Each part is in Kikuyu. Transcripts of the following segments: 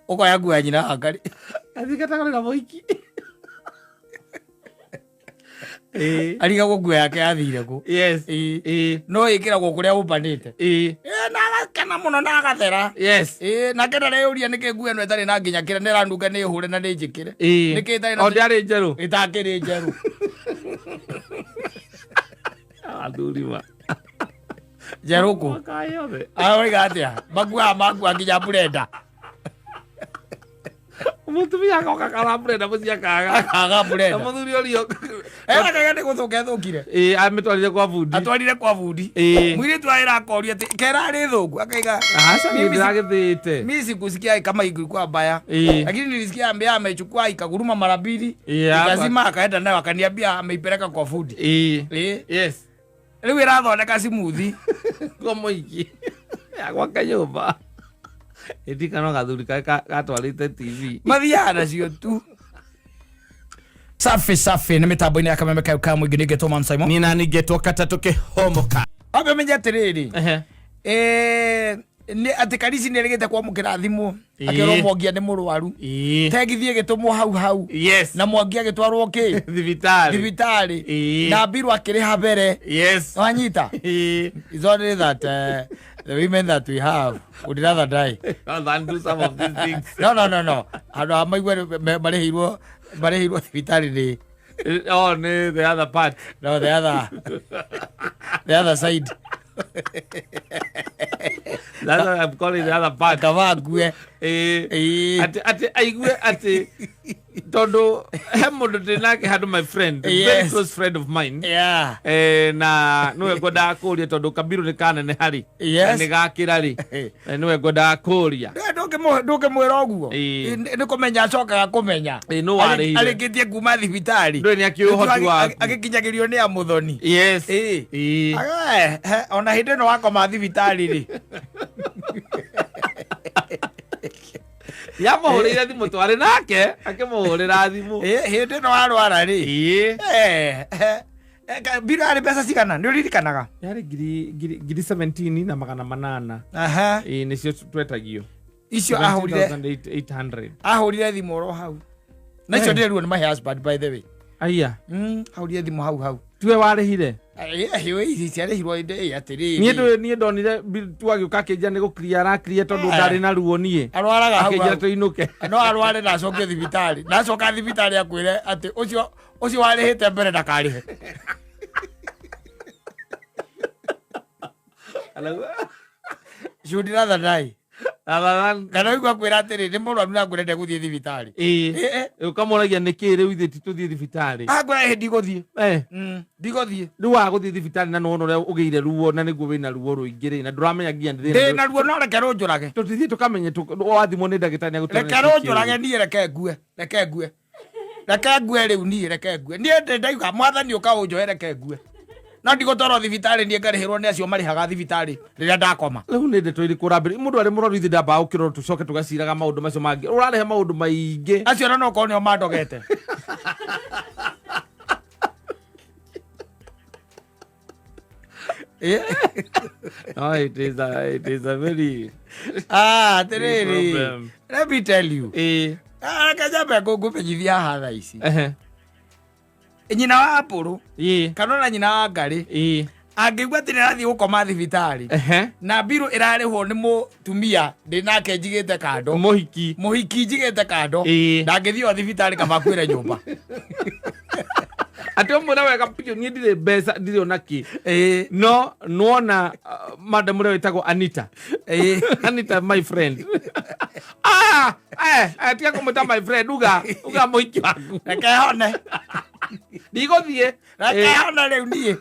Ũkoya nguo ya nyina wa Ngarĩ. Athingataga mũhiki. Ĩĩ. Arigagwo nguo yake yathire kũ. Yes. Ĩĩ. Ĩĩ. No ĩkĩragwo kũrĩa ũmbanĩte. Ĩĩ. Ĩĩ, na agakena mũno na agathera. Yes. Ĩĩ, nake ndareyũria nĩkĩ nguo ĩno ĩtarĩ na nginya kĩrĩa nĩranunga nĩ hũre na nĩ njĩkĩre. Ĩĩ. Nĩkĩ ĩtarĩ na O ndĩarĩ njerũ. Ĩtakĩrĩ njerũ. Athuri ma. Njerũ kũ? Mwaka yothe. Aroiga atĩa? Makuaga makua nginya burenda. Mũtumia agoka kana burenda mũciĩ akaga. Akaga Na burenda. mũthuri ũrio. Akaiga nĩ gũthũka ĩthũkire. Ĩĩ, amĩtwarire kwa bundi. Atwarire kwa bundi. Ĩĩ. Mũirĩtu aĩra akoria atĩ kerarĩ thũku akaiga. Aca niĩ Mimi si- ndĩragĩthĩĩte. mi sikusikia kama ilikuwa mbaya. Ĩĩ. Lakini nilisikia ambia amechukua ikaguruma mara mbili. Ĩĩ, hapa. Ikazima akaenda nayo akaniambia ameipeleka kwa fundi. Ĩĩ. Ĩĩ. Yes. Rĩu ĩrathondeka cimuthi. Kwa mũhiki. Ya gwaka nyũmba. Ĩndika no gathuri karĩa gatwarĩte TV. Mathiaga nacio tu. Safi safi nĩ mĩtambo-inĩ ya kameme kayo ka mũingĩ nĩngetwo Man Simon. Niĩ nani ngetwo katatũ kĩhomoka. Ambe menye atĩrĩrĩ. Ehe. Nĩ atĩ Karisi nĩ erĩgĩte kwamũkĩra thimũ Ĩĩ. akĩrwo Mwangia nĩ mũrwaru. Ĩĩ. Tegithi ĩgĩtũmwo hau hau. Yes. Na Mwangi agĩtwarwo kĩ? Thibitarĩ. Thibitarĩ. Ĩĩ. Na mbirũ akĩrĩha mbere. Yes. Wanyita? Ĩĩ. It's only that the women that we have would rather die. Rather than do some of these things. No, no, no, no. Andũ a maigua marĩhĩirwo thibitarĩ nĩ Oh, nĩ the other part. no the other side. That's what I'm calling the other part. Kaba ngue. Ĩĩ. Ĩĩ. Atĩ aigue atĩ tondũ he mũndũ ndĩ nake handũ my friend, very close friend of mine. Na nĩwe ngwendaga kũria tondũ kabiru nĩ kaneneha rĩ. Na nĩ gakĩra rĩ. Nĩwe ngwendaga kũria. Ndũngĩmwĩra ũguo. Ĩĩ. Nĩ kũmenya acokaga kũmenya. Ĩĩ, nũ warĩhire. Arĩkĩtie kuma thibitarĩ. Ndũĩ nĩ akĩũĩ ũhoti waku. Agĩkinyagĩrio nĩ amuthoni. Yes. Ĩĩ. Ĩĩ. Ona hĩndĩ ĩno wakoma thibitarĩ rĩ. Yamũhũrĩire thimũ twarĩ nake akĩmũhũrĩra thimũ. Ĩĩ, hĩndĩ ĩno warwara rĩ. Ĩĩ. Mbirũ yarĩ mbeca cigana nĩ ũririkanaga? Yarĩ ngiri 17 na magana manana. Aha. Ĩĩ, nĩcio twetagio. Icio ahũrire 17,800. Ahũrire thimũ oro hau. Na icio ndĩrerirwo nĩ my husband, by the way. Aya. Ahũrire thimũ hau hau. Tiwe warĩhire? Ici ciarĩhirwo hĩndĩ atĩrĩrĩ. Niĩ ndũĩ, niĩ ndonire tu agĩũka akĩnjĩra nĩ gũkiria arakiria tondũ ndarĩ na ruo niĩ. Arwaraga hau Akĩnjĩra hau. tũinũke. No arware na acoke thibitarĩ. Na acoka thibitarĩ akwĩre atĩ ũcio warĩhĩte mbere ndakarĩhe. Should rather die. Kana ũigua akwĩra atĩrĩ nĩ mũrwaru na akwĩra ndegũthiĩ thibitarĩ. Ĩĩ. Ĩĩ. Ũkamũragia nĩkĩ rĩu ithuĩ ti tũthiĩ thibitarĩ. Akwĩra ĩĩ ndigũthiĩ. Eh. Ndigũthiĩ. Rĩu waga gũthiĩ thibitarĩ na nĩwona ũrĩa ũgĩire ruo na nĩguo wĩna ruo rũingĩ rĩ na ndũramenya nginya nĩ thĩna. Ndĩ na ruo no reke rũnjũrage. Tũtithiĩ tũkamenye wathimwo nĩ ndagĩtarĩ nĩagũtwĩra Reke nĩ kĩĩ rũnjũrage niĩ reke ngue. Reke ngue. Reke ngue rĩu niĩ reke ngue. Niĩ ndĩ ndauga mwathani ũka ũnjoe reke ngue. No ndigũtwarwo thibitarĩ niĩ ngarĩhĩrwo nĩ acio marĩhaga thibitarĩ rĩrĩa ndakoma. Rĩu nĩ ndeto irĩkũ ũrambĩrĩria? Mũndũ arĩ mũrwaru ithuĩ ndambaga gũkĩrorwo tũcoke tũgaciraga maũndũ macio mangĩ. Ũrarehe maũndũ maingĩ. Acio ona no korwo nĩo mandogete. No, it is a very Atĩrĩrĩ. problem. Let me tell you. Ĩĩ. Reke nyambe ngũmenyithia haha thaa ici. Ehe. Nyina wa Apple Ĩĩ. kana ona nyina wa Ngarĩ Ĩĩ. angĩigua atĩ nĩarathiĩ gũkoma thibitarĩ Ehe. na mbirũ ĩrarĩhwo nĩ mũtumia ndĩ nake njigĩte kando. Mũhiki. Mũhiki njigĩte kando. Ĩĩ. Ndangĩthiĩ o thibitarĩ kaba akuĩre nyũmba. Atĩ ũmwĩre wega biũ niĩ ndirĩ mbeca ndirĩ ona kĩ. Ĩĩ. No nĩwona madam ũrĩa wĩtagwo Anita. Ĩĩ. Anita my friend. Tiga kũmwĩta my friend uga mũhiki waku. Reke hone. Ndigũthiĩ. Reke hone rĩu niĩ.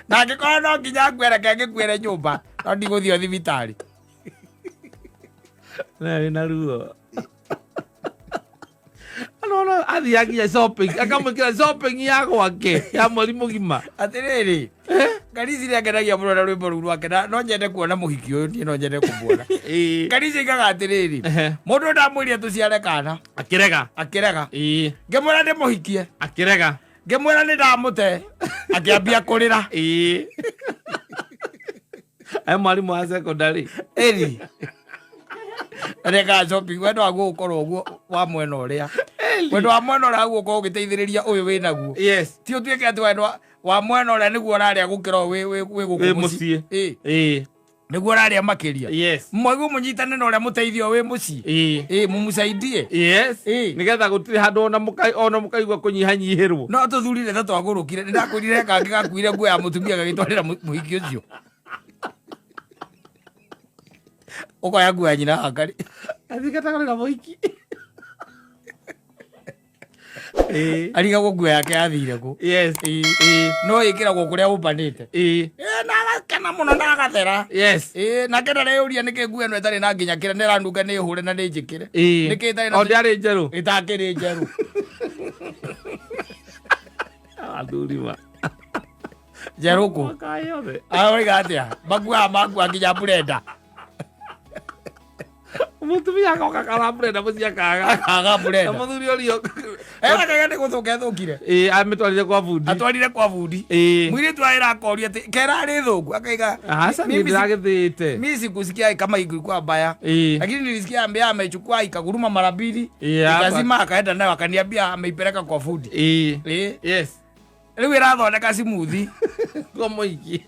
Na angĩkorwo no nginya ngue reke ngĩkuĩre nyũmba no ndigũthiĩ o thibitarĩ. Na wĩna ruo. Nona athiaga nginya shopping akamwĩkĩra shopping ya gwake ya mweri mũgima. Atĩrĩrĩ, Karisi nĩ angenagia mũno na rwĩmbo rũu rwake na no nyende kuona mũhiki ũyũ niĩ no nyende kũmuona. Ĩĩ. Karisi aigaga atĩrĩrĩ, Ehe. mũndũ ndamwĩrire tũciare kana Akĩrega. akĩrega. Ĩĩ. Ngĩmwĩra ndĩmũhikie. Akĩrega. Ngĩmwĩra nĩ ndamũte akĩambia kũrĩra. Ĩĩ. Aye mwarimũ wa secondary. Ĩni. Arekaga shopping. Wendo waguo ũkorwo ũguo wa mwena ũrĩa, wendo wa mwena ũrĩa waguo ũkorwo ũgĩteithĩrĩria ũyũ wĩnaguo. Ti ũtuĩke atĩ wendo wa mwena ũrĩa nĩguo ũrarĩa gũkĩra ũyũ wĩ gũkũ Wĩ mũciĩ. Mũciĩ. Nĩguo ũrarĩa makĩria. Mwaigua mũnyitane na ũrĩa mũteithio wĩ mũciĩ. Mumusaidie. Nĩgetha gũtirĩ handũ ona mũkaigua kũnyihanyihĩrwo. No tũthurire ta twagũrũkire. Nĩ ndakwĩrire kangĩ gakuire nguo ya mũtumia gagĩtwarĩra mũhiki ũcio. Ũkoya nguo ya nyina hakari. Athikatagũrĩra mũhiki. Arigagwo nguo yake yathire kũ. No ĩkĩragwo kũrĩa ũmbanĩte. Na agakena mũno na agathera. Nake ndareyũria nĩkĩ nguo ĩno ĩtarĩ na nginya kĩrĩa nĩranunga nĩ hũre na nĩ njĩkĩre. Nĩkĩ ĩtarĩ na O ndĩarĩ njerũ. Ĩtakĩrĩ njerũ. Athuri ma. Njerũ kũ? Mwaka yothe. Aroiga atĩa? Makuaga makua nginya burenda. Mũtumia agoka kana burenda mũciĩ akaga. Akaga Na burenda. mũthuri ũrĩa Akaiga nĩ gũthũka ĩthũkire. Amĩtwarire kwa bundi. Atwarire kwa bundi. Mũirĩtu aĩra akoria atĩ kerarĩ thũku akaiga Aca niĩ mimi ndĩragĩthĩĩte. Mi sikusikia kama ilikuwa mbaya. Lakini nilisikia ambia amechukua ikaguruma mara mbili. Ikazima akaenda nayo akaniambia ameipeleka kwa fundi. Rĩu ĩrathondeka smoothie. Kwa mũingĩ.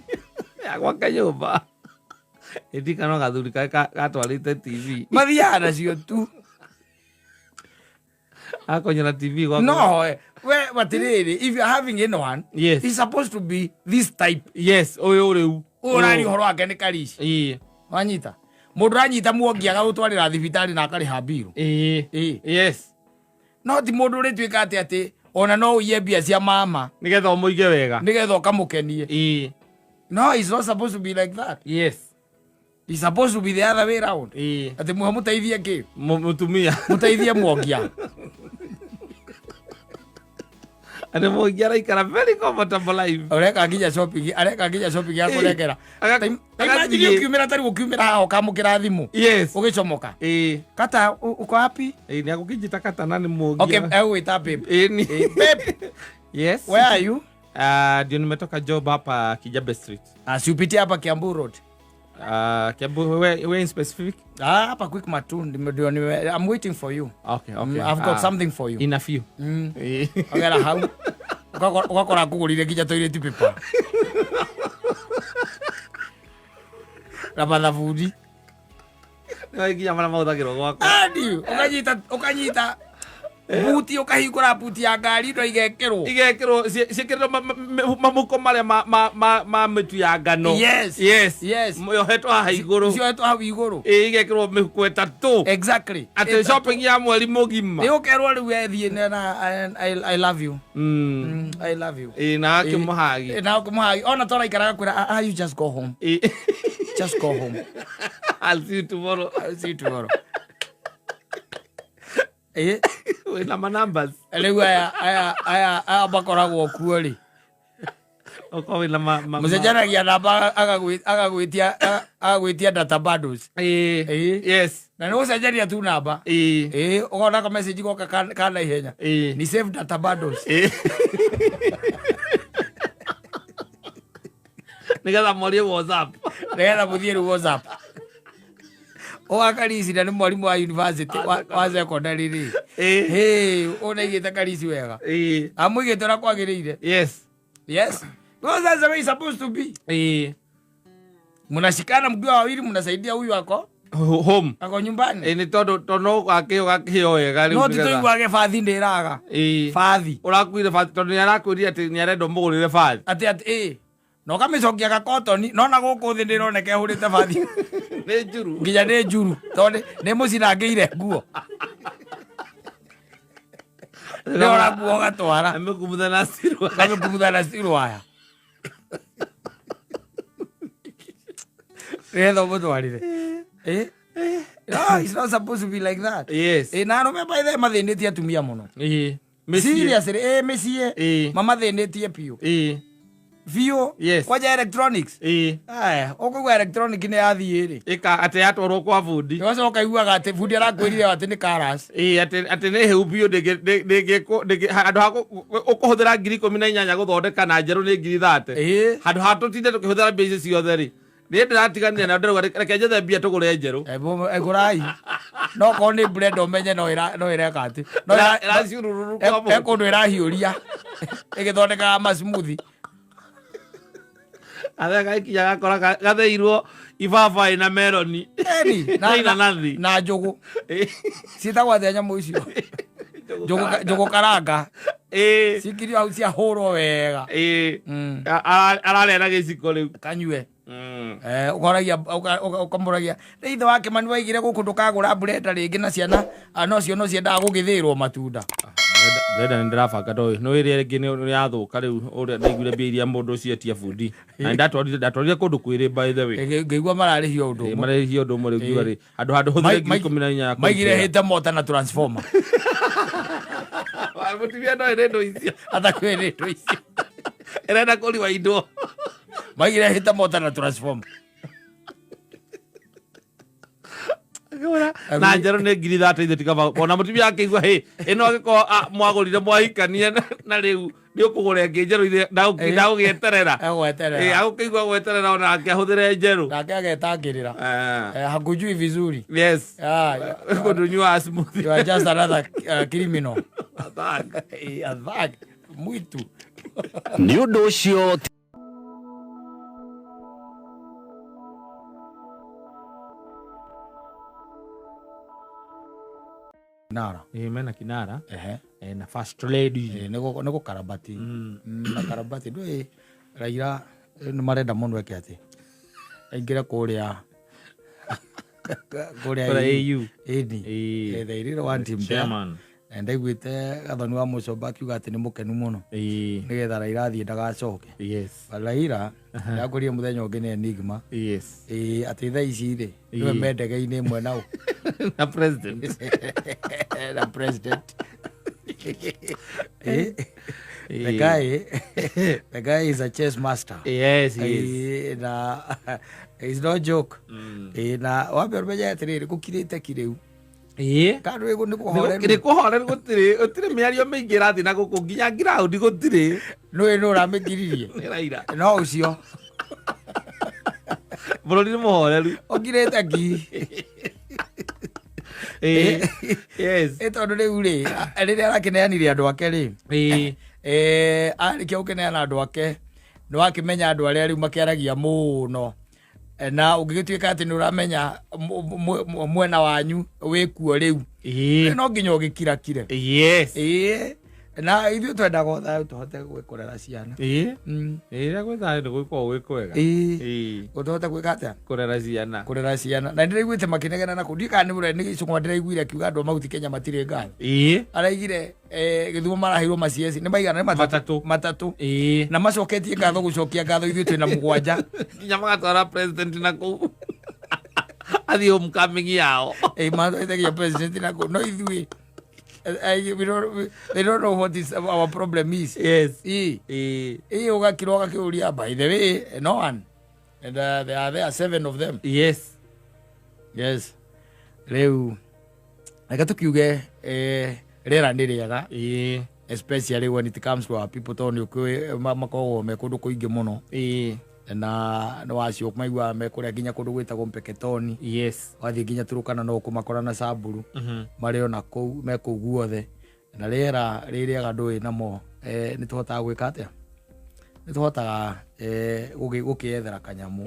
Ya gwaka nyũmba. Ĩndika no gathuri karĩa gatwarĩte TV. Mathiaga nacio tu. Akonyera TV gwaka. No, we atirĩrĩ, if you are having anyone, it's supposed to be this type. Yes, ũyũ rĩu. Ũyũ ũraria ũhoro wake nĩ Karishi. Wanyita? Mũndũ ũranyita muongi agagũtwarĩra thibitarĩ na akarĩha mbirũ. No ti mũndũ ũrĩtuĩka atĩ ona no ũiye mbia cia mama. Nĩgetha ũmũige wega. Nĩgetha ũkamũkenie. No, it's not supposed to be like that. It's supposed to be the other way round. Atĩ mũhe mũteithie kĩ? Mũtumia. Mũteithie mwongia. Atĩ mwongia araikara very comfortable life. Areka nginya shopping, areka nginya shopping ya kũrengera. Ta imagine Agathiĩ. ũkiumĩra tarĩu ũkiumĩra haha ũkamũkĩra thimũ. Ũgĩcomoka. Kata, uko wapi? Nĩ agũkĩnjĩta kata na nĩ mwongia. Okay, egũgwĩta babe. Nĩ. Babe. Yes. Where are you? Ndio nimetoka job hapa Kijabe Street. Si upitie hapa Kiambu Road. Kiambu, where in specific? Hapa Quick Mart, ndio nime, I'm waiting for you. Okay, okay. I've got something for you. In a few. Ogera hau. Ũgakora ngũgũrire nginya toilet paper. Na mathabuni. Nĩ nginya marĩa mahũthagĩrwo gwakwa. Andi, ũkanyita buti, ũkahingũra buti ya ngari indo igekĩrwo. Igekĩrwo, ciĩkĩrĩtwo mamuko marĩa ma mĩtu ya ngano. Yes. Yes. Yes. Yohetwo haha igũrũ. Ciohetwo hau igũrũ. Igekĩrwo mĩhuko ĩtatũ. Exactly. Atĩ Ĩtatũ. shopping ya mweri mũgima. Nĩ ũkerwo rĩu ethiĩ na I love you. I love you. Na akĩmũhagi. Na akĩmũhagi. Ona toraikaraga kwĩra, you just go home. Just go home. I'll see you tomorrow. I'll see you tomorrow. Wĩna ma numbers. Rĩu aya makoragwo kuo rĩ. Okorwo wĩna ma Mũcenjanagia namba agagwĩtia data bundles. Yes. Na nĩ gũcenjania tu namba. Ũkona ka message goka ka naihenya. Ni save data bundles. Nĩgetha mwarie WhatsApp. Nĩgetha mũthiĩ rĩu WhatsApp. Ũga Karisi na nĩ mwarimũ wa university wa secondary rĩ. Hey, ũnaigĩte Karisi wega. Amũigĩte ũrĩa kwagĩrĩire. Yes. Yes. Because that's the way it's supposed to be. Mnashikana mkiwa wawili, mnasaidia huyu ako Home. Ako nyumbani. Nĩ tondũ no gakĩheo gakĩheo wega rĩu No nĩgetha. tituiguage bathi ndĩraga. Bathi. Ũrakuire bathi tondũ nĩ arakwĩrire atĩ nĩ arenda ũmũgũrĩre bathi. Atĩ atĩ. Na ũkamĩcokia gakotoni, no na gũkũ thĩ ndĩroneka ĩhũrĩte bathi. Nĩ njuru. Nginya nĩ njuru. Tondũ nĩ mũcinangĩire nguo. Nĩ ũrakuo ũgatwara. Amĩkumutha na cirwa. Amĩkumutha na cirwaya. Nĩgetha ũmũtwarĩre. No, it's not supposed to be like that. Yes. Na arũme by the way mathĩnĩtie atumia mũno. Mĩciĩ. Seriously, mĩciĩ. Mamathĩnĩtie biũ. Biũ. Yes. Kwanja electronics. Aya, ũkũigua electronic nĩ yathiĩ rĩ. Ĩka atĩ yatwarwo kwa bundi. Ũgacoka ũkaiguaga atĩ bundi arakwĩrire atĩ nĩ karas. Atĩ nĩ hĩu biũ ndĩngĩ, handũ ha ũkũhũthĩra ngiri ikũmi na inyanya gũthondeka na njerũ nĩ ngiri thate. Handũ ha tũtinde tũkĩhũthĩra mbia ici ciothe rĩ. Niĩ ndĩratiganire na ndĩrauga reke njethe mbia tũgũre njerũ. Gũrai no korwo nĩ blender ũmenye no no ĩreka atĩ no Ĩraciurururu kwa mũndũ. Kũndũ ĩrahiũria ĩgĩthondekaga ma smoothie. Gathee gaikinya gakora gatheirwo ibabaĩ na meroni. Eni, Na inanathi. Na njũgũ. Ciĩtagwo atĩa nyamũ icio? Njũgũ karanga. Cikirio hau ciahũrwo wega. Ararĩa na gĩciko rĩu. Kanyue. Ũkoragia ũkamũragia rĩ ithe wa Kĩmani waigire gũkũ ndũkagũra blender rĩngĩ na ciana nocio no ciendaga gũgĩthĩĩrwo matunda. Blender nĩ ndĩrabanga tondũ no ĩrĩa ĩngĩ nĩ yathũka rĩu ũrĩa ndaiguire mbia iria mũndũ ũcio etia bundi. Na ndatwarire kũndũ kwĩrĩ by the way. Ngĩigua mararĩhio ũndũ ũmwe. Mararĩhio ũndũ ũmwe rĩu ngiuga rĩ handũ handũ hũthĩre 18,000 ya Maigire hĩte mota na transformer. Mũtumia no ĩrĩ indo icio. Atakwĩ indo icio. Ĩrenda kũriwa indo. Maigire hĩte mota na transformer. Na njerũ nĩ 30,000 ithe tikaba ona mũtumia akĩigua hĩ ĩno angĩkorwo mwagũrire mwahikania na rĩu nĩ ũkũgũra ĩngĩ njerũ ithe ndagũgĩeterera. Egweterera. Agũkĩigua gweterera ona ake ahũthĩre njerũ. Nake agetangĩrĩra. Hakujui vizuri. Yes. Kũndũ nyuaga smoothie. You are just another criminal. A thug. A thug. Mwitu. Nĩ ũndũ ũcio Kinara. Mena kinara. Ehe. Na first lady. Nĩ gũkarabati. Na karabati ndũĩ Raila nĩ marenda mũno eke atĩ aingĩre kũrĩa kũrĩa AU. Ĩni. They really want him there. Chairman. Na ndaiguĩte Gathoni wa Mũcomba akiuga atĩ nĩ mũkenu mũno. Nĩgetha Raila athiĩ ndagacoke. Yes. But Raila ndakwĩrire mũthenya ũngĩ nĩ enigma. Yes. Atĩ thaa ici rĩ, nĩwe me ndege-inĩ ĩmwe nao. Na president. Na president. The guy, the guy is a chess master. Yes, he is. Na it's no joke. Na wambe ũmenye atĩrĩrĩ, gũkirĩte ki rĩu. Kandũ ĩgũ nĩ kũhoreru. Nĩ kũhoreru gũtirĩ, gũtirĩ mĩario mĩingĩ ĩrathiĩ na gũkũ nginya ground gũtirĩ. Nũĩ nũ ũramĩkiririe? Nĩ Raila. No ũcio. Bũrũri nĩ mũhoreru. Ũkirĩte ki. Yes. Tondũ rĩu rĩ, rĩrĩa arakĩneanire andũ ake rĩ. Arĩkia gũkĩneana andũ ake, nĩ wakĩmenya andũ arĩa rĩu makĩaragia mũno. Na ũngĩgĩtuĩka atĩ nĩ ũramenya mwena wanyu wĩkuo rĩu. No nginya ũgĩkirakire. Yes. Na ithuĩ twendaga o thayũ tũhote gwĩkũrera ciana. Rĩrĩa gwĩ thayũ nĩ gũkoragwo gwĩ kwega. Tũhote gwĩka atĩa? Kũrera ciana. Kũrera ciana. Na nĩndĩraiguĩte makĩnegena na kũu. Ndiũĩ kana nĩ gĩcũng'wa ndĩraiguire akiuga andũ a Mount Kenya matirĩ ngatho. Araigire gĩthumo maraheirwo ma CS nĩ maigana? Nĩ matatũ. Matatũ. Na macoketie ngatho gũcokia ngatho ithuĩ twĩna mũgwanja. Nginya magatwara president na kũu. Athiĩ homecoming yao. Matwarithagia president na kũu. No ithuĩ they don't know what is our problem is. Yes. Ũgakirwo ũgakĩũria, by the way, no one. And there are there 7 of them. Yes. Yes. Rĩu reke tũkiuge rĩera nĩ rĩega. Especially when it comes to our people tondũ nĩ ũkĩũĩ makoragwo me kũndũ kũingĩ mũno. Na nĩ wacio maiguaga me kũrĩa nginya kũndũ gwĩtagwo Mpeketoni. Yes. Wathiĩ nginya Turukana no ũkũmakora na Samburu. Marĩ ona kũu, me kũu guothe. Na rĩera rĩrĩaga ndũĩ namo nĩ tũhotaga gwĩka atĩa? Nĩ tũhotaga gũkĩethera kanyamũ.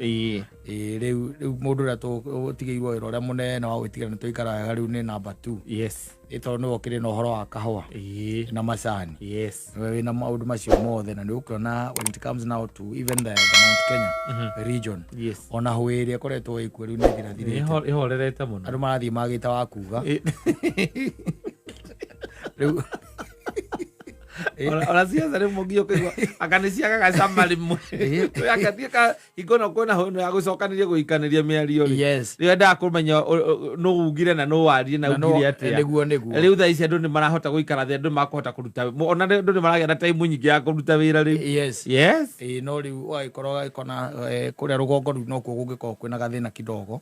Rĩu mũndũ ũrĩa tũtigĩirwo wĩra ũrĩa mũnene wa gwĩtigĩra nĩ twaikara wega rĩu nĩ number 2. Yes. Tondũ nĩwe ũkĩrĩ na ũhoro wa kahũa. Na macani. Yes. Nĩwe wĩna maũndũ macio mothe na nĩ ũkĩona when it comes now to even the Mount Kenya region. Yes. Ona hũĩ ĩrĩa ĩkoretwo ĩkuo rĩu nĩ ĩthirathirĩte. Ĩhorerete mũno. Andũ marathiĩ magĩte wa kuga. Rĩu Ona ciaca rĩmwe nginya ũkaigua anga nĩ ciagaga cama rĩmwe. Akathiĩ ka hingo ĩno kwĩna hũĩ ĩno ya gũcokanĩria gũikanĩria mĩario rĩ. Yes. Rĩu endaga kũmenya nũ ugire na nũ warie na Na nũ ugire atĩa. Nĩguo, nĩguo. Rĩu thaa ici andũ nĩ marahota gũikara thĩ, andũ nĩ makũhota kũruta, ona andũ nĩ maragĩa na time nyingĩ ya kũruta wĩra rĩu. Yes. Yes. No rĩu ũgagĩkorwo ũgagĩkona kũrĩa rũgongo rĩu nokuo kũngĩkorwo kwĩna gathĩna kidogo.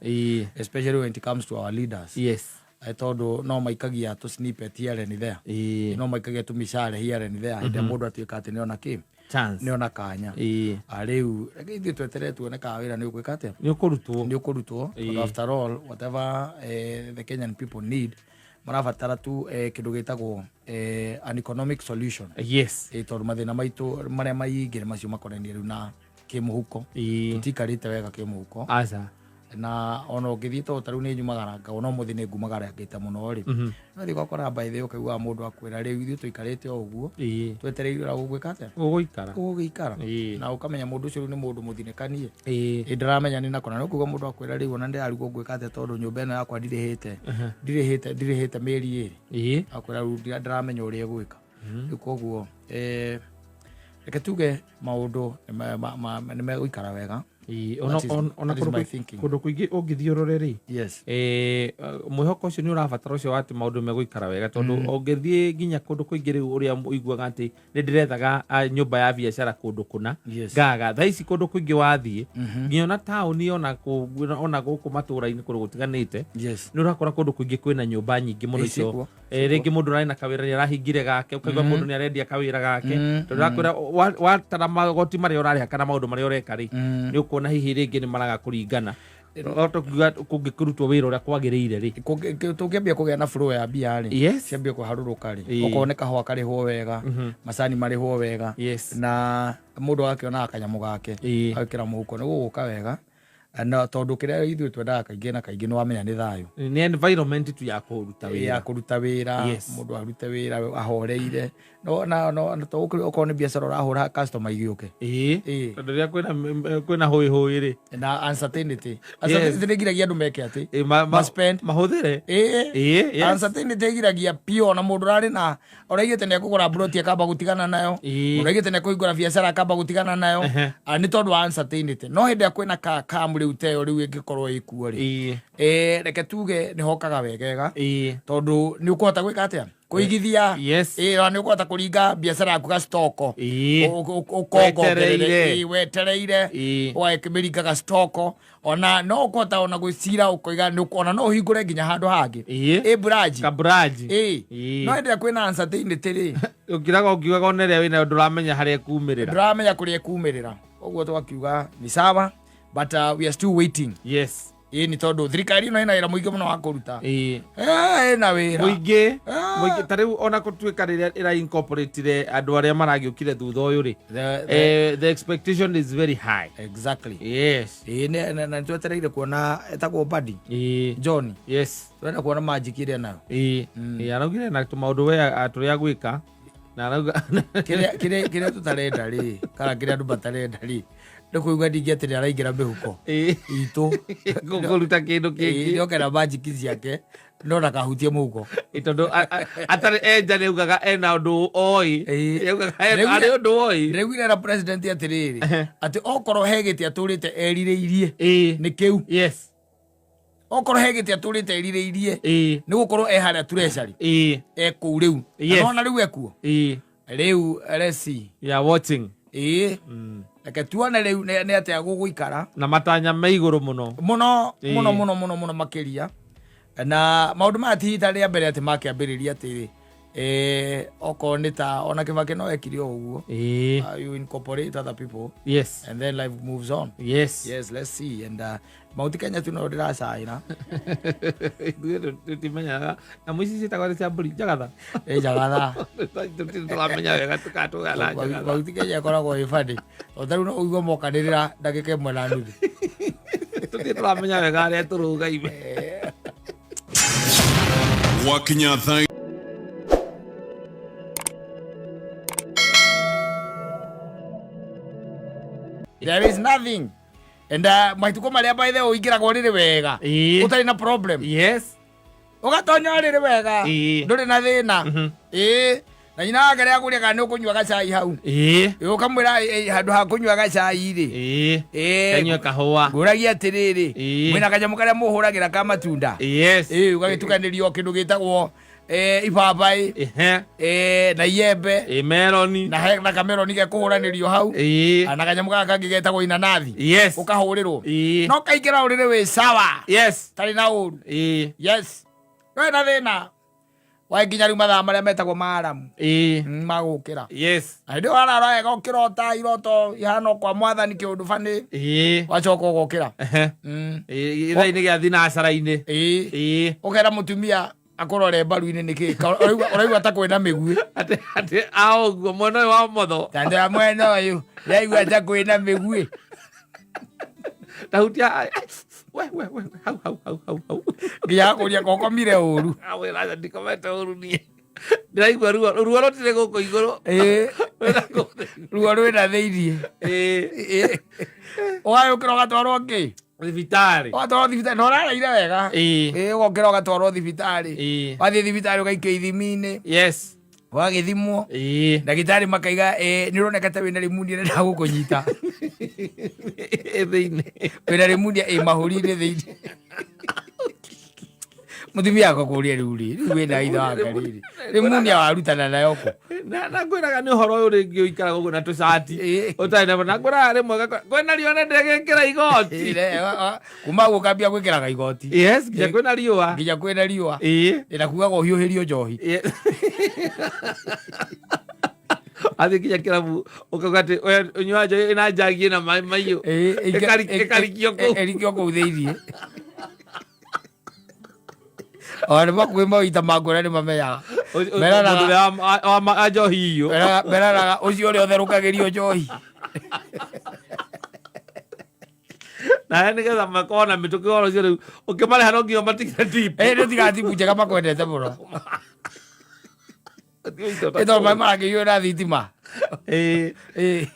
Especially when it comes to our leaders. Yes. Tondũ no maikagia tũ snippet here and there. No maikagia tũ mishale here and there. Hĩndĩ ĩrĩa mũndũ atuĩka atĩ nĩona kĩ. Chance. Nĩ ona kanya. Rĩu reke ithuĩ tweterere tuone kana wĩra nĩ ũgwĩka atĩa. Nĩ ũkũrutwo. Nĩ ũkũrutwo, tondũ after all, whatever the Kenyan people need, marabatara tu kĩndũ gĩtagwo an economic solution. Tondũ mathĩna maitũ marĩa maingĩ nĩ macio makonainie rĩu na kĩmũhuko. Tũtiikarĩte wega kĩmũhuko. Aca. Na ona ũngĩthiĩ, tondũ ta rĩu nĩ nyumagara ngao, no mũthĩ nĩ ngumagarangĩte mũno rĩ, no thiĩ ũgakora by the way ũkaiguaga mũndũ akwĩra, rĩu ithuĩ tũikarĩte o ũguo twetereire ũrĩa gũgwĩka atĩa. Ũgũikara. Gũgũikara. Na ũkamenya mũndũ ũcio rĩu nĩ mũndũ mũthinĩkanie. Ĩ ndĩramenya nĩ nakona nĩ kuga mũndũ akwĩra, rĩu ona ndĩrarigwo ngwĩka atĩa, tondũ nyũmba ĩno yakwa ndirĩhĩte mĩeri 2. Akwĩra rĩu ndĩramenya ũrĩa egwĩka rĩu. Koguo reke tuge maũndũ nĩ megũikara wega. Ona That is my thinking. Kũndũ kũingĩ ũngĩthiĩ ũrore rĩ, mwĩhoko ũcio nĩ ũrabatara ũcio wa atĩ maũndũ megũikara wega, tondũ ũngĩthiĩ nginya kũndũ kũingĩ rĩu ũrĩa ũiguaga atĩ nĩ ndĩrethaga nyũmba ya biacara kũndũ kũna, ngaga thaa ici kũndũ kũingĩ wathiĩ nginya ona taũni, ona gũkũ matũũra-inĩ kũndũ gũtiganĩte, nĩ ũrakora kũndũ kũingĩ kwĩna nyũmba nyingĩ mũno icio. Ciĩkuo. Rĩngĩ mũndũ ũrarĩ na kawĩra nĩ arahingire gake, ũkaigua mũndũ nĩ arendia kawĩra gake, tondũ ũrakwĩra watara magoti marĩa ũrarĩha kana maũndũ marĩa ũreka rĩ, nĩ ũkuona hihi rĩngĩ nĩ maraga kũringana no tũkiuga kũngĩkĩrutwo wĩra ũrĩa kwagĩrĩire rĩ. Tũngĩambia kũgĩa na flow ya mbia rĩ, ciambie kũharũrũka rĩ, okorwo nĩ kahũa karĩhwo wega, macani marĩhwo wega, na mũndũ agakĩonaga kanyamũ gake agĩkĩra mũhuko, nĩ gũgũka wega. Na tondũ kĩrĩa ithuĩ twendaga kaingĩ na kaingĩ nĩ wamenya nĩ thayũ. Nĩ environment tu ya kũruta ya wĩra. Kũruta wĩra. Mũndũ arute wĩra ahoreire, no to okorwo nĩ biacara ũrahũra, customer igĩũke. Tondũ rĩrĩa kwĩna hũĩ hũĩ rĩ, na uncertainty, uncertainty nĩ giragia andũ meke atĩ ma-spend. Mahũthĩre. Uncertainty ĩgiragia piũ ona mũndũ ũrarĩ na ũraigĩte nĩ ekũgũra mburoti akamba gũtigana nayo, mũndũ aigĩte nĩ ekũhingũra biacara akamba gũtigana nayo. Nĩ tondũ wa uncertainty. No hĩndĩ ĩrĩa kwĩna ka kamu rĩu teyo rĩu ĩngĩkorwo ĩkuo rĩ, reke tuge nĩ hokaga wegega, tondũ nĩ ũkũhota gwĩka atĩa, kũigithia. Na nĩ ũkũhota kũringa biacara yaku gacitoko, ũkongongerere. Wetereire. Wetereire. Ũgakĩmĩringa gacitoko, ona no ũkũhota ona gwĩcira ũkoiga ona no ũhingũre nginya handũ hangĩ, ĩ branch. Kabranji. No hĩndĩ ĩrĩa kwĩna uncertainty rĩ, ũkiraga ũkiugaga ona ĩrĩa wĩnayo ndũramenya harĩa ĩkumĩrĩra. Ndũramenya kũrĩa ĩkumĩrĩra. Ũguo twakiuga ni sawa, but we are still waiting. Ĩ nĩ tondũ thirikari ĩno ĩna wĩra mũingĩ mũno wa kũruta. Ĩna wĩra. Mũingĩ. Mũingĩ ta rĩu ona gũtuĩka rĩrĩa ĩra incorporate andũ arĩa maragĩũkire thutha ũyũ rĩ, the expectation is very high. Ĩ na nĩtwetereire kuona etagwo Badi John. Tũrenda kuona magic ĩrĩa nayo. Ĩĩ, araugire na tũmaũndũ we tũrĩa gwĩka na arauga Kĩrĩa tũtarenda rĩ, kana kĩrĩa andũ matarenda rĩ, nĩ kũigua ningĩ atĩ nĩ araingĩra mĩhuko itũ. Kũruta kĩndũ kĩngĩ. Nĩoke na magic ciake no ndakahutie mũhuko. Tondũ atarĩ enja nĩ augaga ena ũndũ oĩ. Augaga arĩ ũndũ oĩ. Ndĩraiguire na president atĩrĩrĩ, atĩ okorwo he gĩtĩ atũrĩte erirĩirie, nĩ kĩu. Okorwo he gĩtĩ atũrĩte erirĩirie, nĩ gũkorwo e harĩa treasury, e kũu rĩu. Na nona rĩu ekuo rĩu, let's see. We are watching. Ĩĩ, reke tuone rĩu nĩ atĩa gũgũikara. Na matanya me igũrũ mũno. Mũno. Mũno mũno mũno mũno makĩria. Na maũndũ maya ti hita rĩa mbere atĩ makĩambĩrĩria atĩ okorwo nĩ ta ona Kĩbakĩ no ekire o ũguo. You incorporate other people and then life moves on. Yes, let's see. And Mount Kenya tu no ndĩracaĩra. Ithuĩ tũtimenyaga nyamũ ici ciĩtagwo atĩ cia mbũri njagatha. Ĩ njagatha. Tũtirĩ tũramenya wega tũkatũgana njagatha. Mount Kenya ĩkoragwo ĩ funny, o ta rĩu no ũigue mokanĩrĩra ndagĩka 1.5. Tũtirĩ tũramenya wega harĩa tũrũgaime. Gwakinya thaa There is nothing. And matukũ marĩa by the way ũingĩragwo rĩrĩ wega, ũtarĩ na problem, ũgatonya rĩrĩ wega, ndũrĩ na thĩna. Ĩĩ, na nyina wake rĩa kũrĩa kana nĩ ũkũnyua gacai hau. Ĩĩ, ũkamwĩra, "Ĩ, handũ ha kũnyua gacai rĩ, Kanyue kahũa." Ngũragia atĩrĩrĩ, mwĩna kanyamũ karĩa mũhũragĩra ka matunda. Ĩĩ, ũgagĩtukanĩrio kĩndũ gĩtagwo ibabaĩ, na iembe, Ĩ, meloni. Na kameroni gekũhũranĩrio hau, na kanyamũ gaka kangĩ getagwo inanathi, ũkahũrĩrwo, no kaingĩra ũrĩrĩ wĩ sawa, tarĩ na ũru. Yes, ndũrĩ na thĩna. Wakinya rĩu mathaa marĩa metagwo ma aramu. Magũkĩra. Na hĩndĩ ĩyo warara wega ũkĩrota iroto ihana o kwa mwathani kĩũndũ banĩ. Wacoka ũgokĩra. Ithaa-inĩ gĩa thinacara-inĩ. Ũkera mũtumia akũrore mbaru-inĩ nĩkĩ ũraigua ta kwĩna mĩguĩ. Atĩ atĩ a ũguo mwena ũyũ wa ũmotho. Tandũ ya mwena ũyũ ndĩraigua ta kwĩna mĩguĩ. Tahutia we we we hau hau hau hau hau. Nginya akũria kokomire ũru. Awe raja ndikomete ũru niĩ. Ndĩraigua ruo ruo rũtirĩ gũkũ igũrũ. Rwĩna gũkũ thĩinĩ. Ruo rwĩna thĩiniĩ. Ũgagĩũkĩra ũgatwarwo kĩ? Thibitarĩ. Ũgatwarwo thibitarĩ na ũraraire wega. Ũgokĩra ũgatwarwo thibitarĩ. Wathiĩ thibitarĩ ũgaikio ithimi-inĩ. Ũgagĩthimwo. Ndagĩtarĩ makaiga nĩ ũroneka ta wĩna rimunia ĩrenda gũkũnyita. Ĩ thĩinĩ. Wĩna rimunia ĩ mahũri-inĩ thĩinĩ. Mũtumia akakũria rĩu rĩ, rĩu wĩna ithe wa ngarĩrĩ. Rimunia warutana nayo kũ? Na ngwĩraga nĩ ũhoro ũyũ rĩngĩ ũikaraga ũguo na tũcati. Ũtarĩ na na ngwĩraga rĩmwe gakora kwĩna riũa na ndĩgĩkĩra igoti. Kuma hau ũkambia gwĩkĩraga igoti. Yes, nginya kwĩna riũa. Nginya kwĩna riũa. Na kugaga ũhiũhĩrio njohi. Athiĩ nginya kĩrabu ũkauga atĩ we ũnyua njohi ĩna njagi ĩna maĩ mahiũ. Ĩkarikio kũu. Ĩrikio kũu thĩiniĩ. Ona nĩ makuhĩ maita mangwĩra nĩ mamenyaga. Meraraga. Mũndũ ũrĩa wa njohi iyũ. Meraraga ũcio ũrĩa ũtherũkagĩrio njohi. Nawe nĩgetha makorwo na mĩtũkĩ ũhoro ũcio rĩu ũkĩmarĩha no nginya matigire tip. Nĩ tiga tipu njega makwendete mũno. Ĩ tondũ maĩ marakĩiywo na thitima.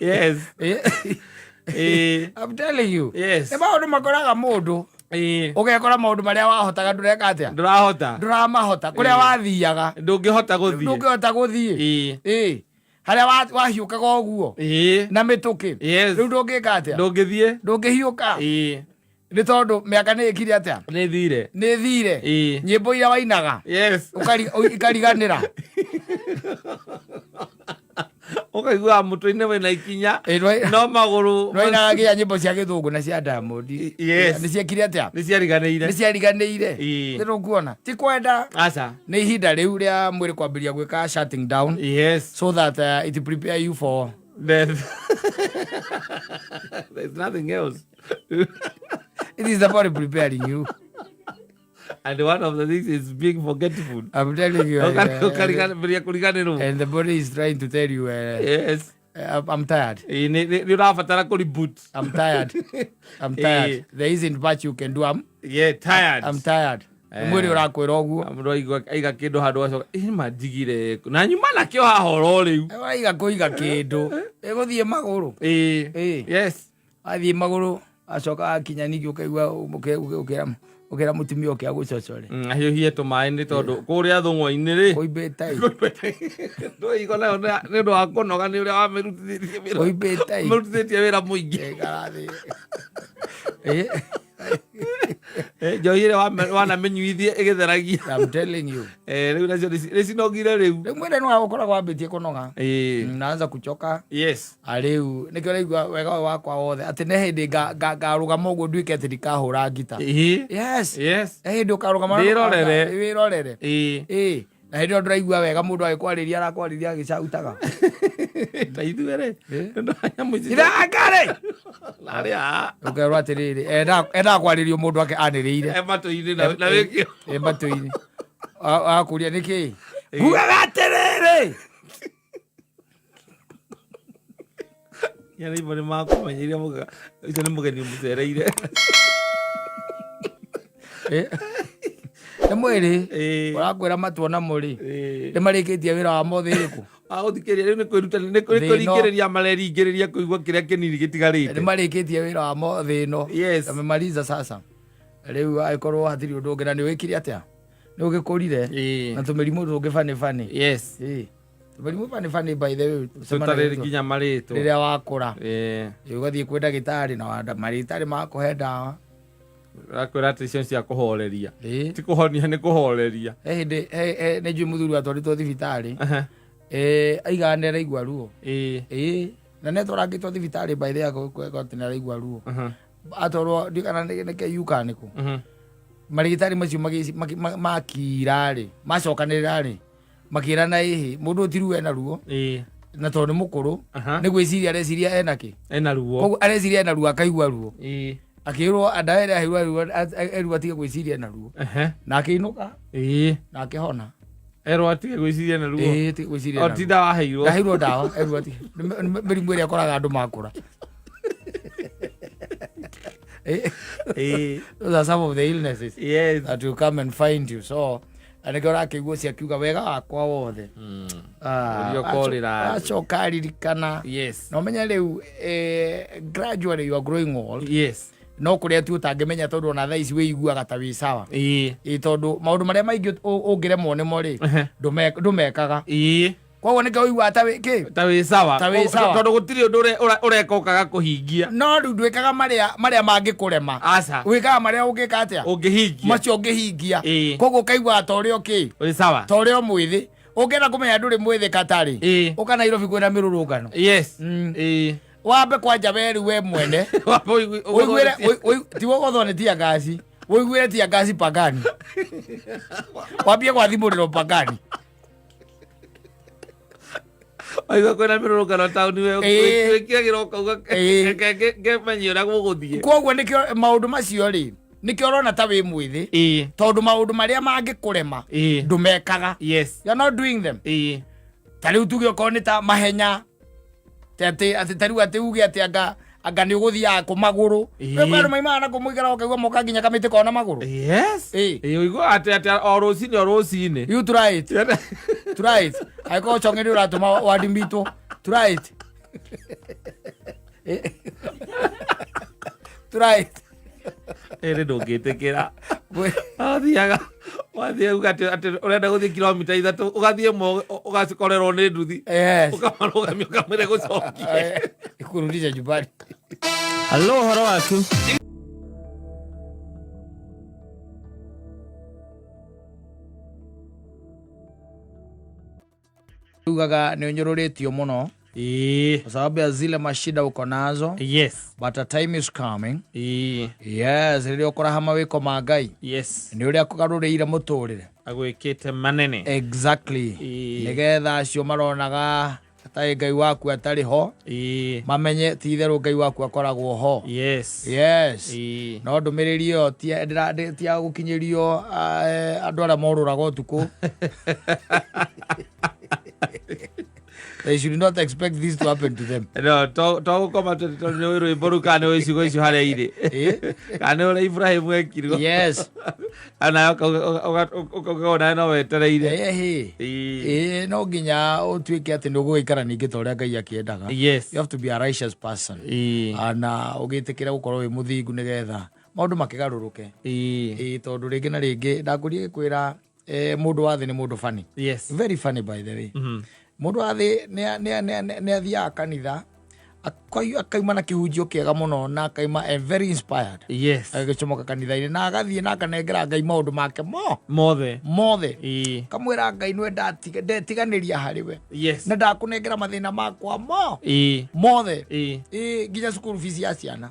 Yes. I'm telling you. Yes. Nĩ maũndũ makoraga mũndũ. Ũgekora maũndũ marĩa wahotaga ndũreka atĩa? Ndũrahota. Ndũramahota. Kũrĩa wathiaga. Ndũngĩhota gũthiĩ. Ndũngĩhota gũthiĩ. Harĩa wahiũkaga ũguo. Na mĩtũkĩ. Yes. Rĩu ndũngĩka atĩa? Ndũngĩthiĩ. Ndũngĩhiũka. Nĩ tondũ mĩaka nĩ ĩkire atĩa? Nĩ thire. Nĩ thire. Nyĩmbo iria wainaga. Yes. Ikariganĩra. Ũkaiguaga mũtwe-inĩ wĩna ikinya. No magũrũ. Nwainaga nginya nyĩmbo cia gĩthũngũ na cia Diamond. Yes. Nĩ ciekire atĩa? Nĩ ciariganĩire. Nĩ ciariganĩire. Nĩ tũkuona. Ti kwenda. Aca. Nĩ ihinda rĩu rĩa mwĩrĩ kwambĩrĩria gwĩka shutting down. Yes. So that it prepare you for death. There's nothing else. It is the body preparing you. And one of the things is being forgetful. I'm telling you. Ũkariganĩria kũriganĩrwo. And the body is trying to tell you. Yes. I'm tired. Nĩ ũrabatara kũ reboot. I'm tired. I'm tired. There isn't much you can do. I'm Yeah, tired. I'm tired. Mwĩrĩ ũrakwĩra ũguo. Mũndũ aiga kĩndũ handũ acoka, ĩ ma njigire kũ? Na nyuma nakĩo haha oro rĩu. Waiga kũiga kĩndũ. Ĩgũthiĩ magũrũ. Yes. Athiĩ magũrũ acoka akinya ningĩ ũkaigua ũkĩra mũtumia ũke agũcocore. Ahiũhie tũmaĩ nĩ tondũ kũrĩa thũng'wa-inĩ rĩ. Kũimbĩte ĩ. Ndũigua nayo nĩ ũndũ wa kũnoga nĩ ũrĩa wamĩrutithĩtie wĩra. Kũimbĩte ĩ. Wamĩrutithĩtie wĩra mũingĩ. Ĩkara thĩ. Njohi ĩrĩa wanamĩnyuithie ĩgĩtheragia. I'm telling you. Rĩu nacio nĩ cinogire rĩu. Rĩu mwĩrĩ nĩ ũkoragwo wambĩtie kũnoga. Naanza kuchoka. Yes. Rĩu nĩkĩo ũraigua wega ũyũ wakwa wothe atĩ nĩ hĩndĩ ngarũgama ũguo nduĩke atĩ ndikahũra ngita. Yes. Yes. He hĩndĩ ũkarũgama na Wĩrorere. Wĩrorere. Na hĩndĩ ĩyo ndũraigua wega mũndũ agĩkwarĩria arakwarĩria agĩcautaga. Ta ithuĩ rĩ. Nĩ nyamũ ici. Irakarĩ. Narĩ haha. Ũkerwo atĩrĩrĩ, endaga kwarĩrio mũndũ ake anĩrĩire. E matũ-inĩ na wĩkĩo. E matũ-inĩ. Akũria nĩkĩ? Ngugaga atĩrĩrĩ. Ya nĩ nĩ makũmenyeire mũga. Ũcio nĩ mũgeni mũcereire. Nĩ mwĩrĩ ũrakwĩra matua namo rĩ. Nĩ marĩkĩtie wĩra wa mothe ĩrĩkũ? Agũthikĩrĩria rĩu nĩ kwĩruta nĩ kwĩringĩrĩria mareringĩrĩria kũigua kĩrĩa kĩnini gĩtigarĩte. Nĩ marĩkĩtie wĩra wa mothe ĩno. Yes. Wamemaliza sasa. Rĩu angĩkorwo hatirĩ ũndũ ũngĩ na nĩ wĩkire atĩa? Nĩ ũgĩkũrire. Na tũmĩrimũ tũngĩ bani bani. Yes. Tũmĩrimũ bani bani by the way. Tũtarĩ nginya marĩtwa. Rĩrĩa wakũra. Ũgathiĩ kwĩ ndagĩtarĩ na marĩtarĩ makũhe ndawa. Akwĩra atĩ icio cia kũhoreria. Ti kũhonia nĩ kũhoreria. He hĩndĩ nĩ njũĩ mũthuri watwarĩtwo thibitarĩ. Aigaga nĩ araigua ruo. Na nĩ atwarangĩtwo thibitarĩ by the way atĩ nĩ araigua ruo. Atwarwo ndiũ kana nĩ KU kana nĩ kũ. Marigitari macio makira rĩ, macokanĩrĩra rĩ, makĩrana ĩhĩ mũndũ ũyũ ti ruo ena ruo, na tondũ nĩ mũkũrũ, nĩ gwĩciria areciria ena kĩ, ena ruo. Koguo areciria ena ruo, akaigua ruo. Akĩrwo ndawa ĩrĩa aheirwo erwo atige gwĩciria ena ruo, na akĩinũka na akĩhona. Erwo atige gwĩciria na ruo? Ĩĩ, atige gwĩciria o ena ti ruo. ndawa aheirwo? Ndaheirwo ndawa, erwo atige. Nĩ mĩrimũ ĩrĩa ĩkoraga andũ makũra. Those are some of the illnesses that will come and find you. So na nĩkĩo ũrakĩigua ũcio akiuga wega wakwa wothe. Ah, Ũrĩa ũkorĩra. Acoka aririkana. Na ũmenye rĩu, gradually you are growing old. No kũrĩa tu ũtangĩmenya, tondũ ona thaa ici wĩiguaga ta wĩ sawa. Ĩ, tondũ maũndũ marĩa maingĩ ũngĩremwo nĩmo rĩ, ndũmekaga. Koguo nĩkĩo ũiguaga ta wĩ kĩ? Ta wĩ sawa. Ta wĩ sawa. Tondũ gũtirĩ ũndũ ũreka ũkaga kũhingia. No rĩu ndwĩkaga marĩa mangĩkũrema. Aca. Wĩkaga marĩa ũngĩka atĩa? Ũngĩhingia. Macio ũngĩhingia. Koguo ũkaiguaga ta ũrĩ o kĩ? Wĩ sawa. Ta ũrĩ o mwĩthĩ. Ũngĩenda kũmenya ndũrĩ mwĩthĩ katarĩ, ũka Nairobi kwĩna mĩrũrũngano. Wambe kwanja we rĩu we mwene. Wambe Ũiguĩre ũgũthwo ti gũgũthwo nĩ tear gas. Ũiguĩre tear gas pagani. Wambie gwathimũrĩrwo pagani. Waigua kwĩna mĩrũrũngano taũni, we wĩkĩragĩra ũkauga, "Reke ngemenye ũrĩa gũgũthiĩ." Koguo nĩkĩo maũndũ macio rĩ, nĩkĩo ũrona ta wĩ mwĩthĩ, tondũ maũndũ marĩa mangĩkũrema ndũmekaga. You are not doing them. Ta rĩu tuge okorwo nĩ ta mahenya, ta atĩ ta rĩu atĩ uge atĩ anga nĩ ũgũthiaga kũ magũrũ. Rĩu andũ maimaga na kũmũikara, ũkaigua moka nginya kamĩtĩ kona magũrũ. Ĩĩ, ũigua atĩ o rũcinĩ o rũcinĩ. You try it. Try it. Angĩkorwo chonge nĩ ũratũma wadimitwo, try it. Try it. Ĩrĩ ndũngĩtĩkĩra. Athiaga wathiĩ uga atĩ ũrenda gũthiĩ kilomita 3, ũgathiĩ ĩmwe ũgacikorerwo nĩ nduthi. Ũkamarũgamia ũkamwĩra gũcokie. Ikurudisha nyumbani. Halo, ũhoro waku? Ugaga nĩ ũnyũrũrĩtio mũno kwa sababu ya zile mashida uko nazo. But a time is coming. Yes, rĩrĩa ũkũraha mawĩko ma Ngai. Nĩ ũrĩa akũgarũrĩire mũtũrĩre. Agwĩkĩte manene. Exactly. Nĩgetha acio maronaga atarĩ Ngai waku atarĩ ho, mamenye ti itherũ Ngai waku akoragwo ho. Yes. No ndũmĩrĩri ĩyo ti ya gũkinyĩrio andũ arĩa morũraga ũtukũ. They should not expect this to happen to them. No, to gũkoma tondũ nĩ ũĩ rwĩmbo rũu, kana nĩ ũĩ ciugo icio harĩa irĩ, kana nĩ ũrĩa Ibrahim ekirwo. Nawe ũkauga onawe no wetereire. Ĩhĩ. Ĩĩ, no nginya ũtuĩke atĩ nĩ ũgũgĩikara ningĩ ta ũrĩa Ngai akĩendaga. You have to be a righteous person. Na ũgĩtĩkĩre gũkorwo wĩ mũthingu nĩgetha maũndũ makĩgarũrũke. Ĩĩ, tondũ rĩngĩ na rĩngĩ ndakũria gĩkwĩra, mũndũ wa thĩ nĩ mũndũ funny. Very funny, by the way. Mũndũ wa thĩ nĩ athiaga kanitha, akauma na kĩhunjio kĩega mũno na akauma very inspired. Agĩcomoka kanitha-inĩ na agathiĩ na akanengera Ngai maũndũ make mo mothe. Mothe. Kamwĩra Ngai nĩwe ndetiganĩria harĩ we. Na ndakũnengera mathĩna makwa mo mothe. Ĩĩ, nginya cukuru fees ya ciana.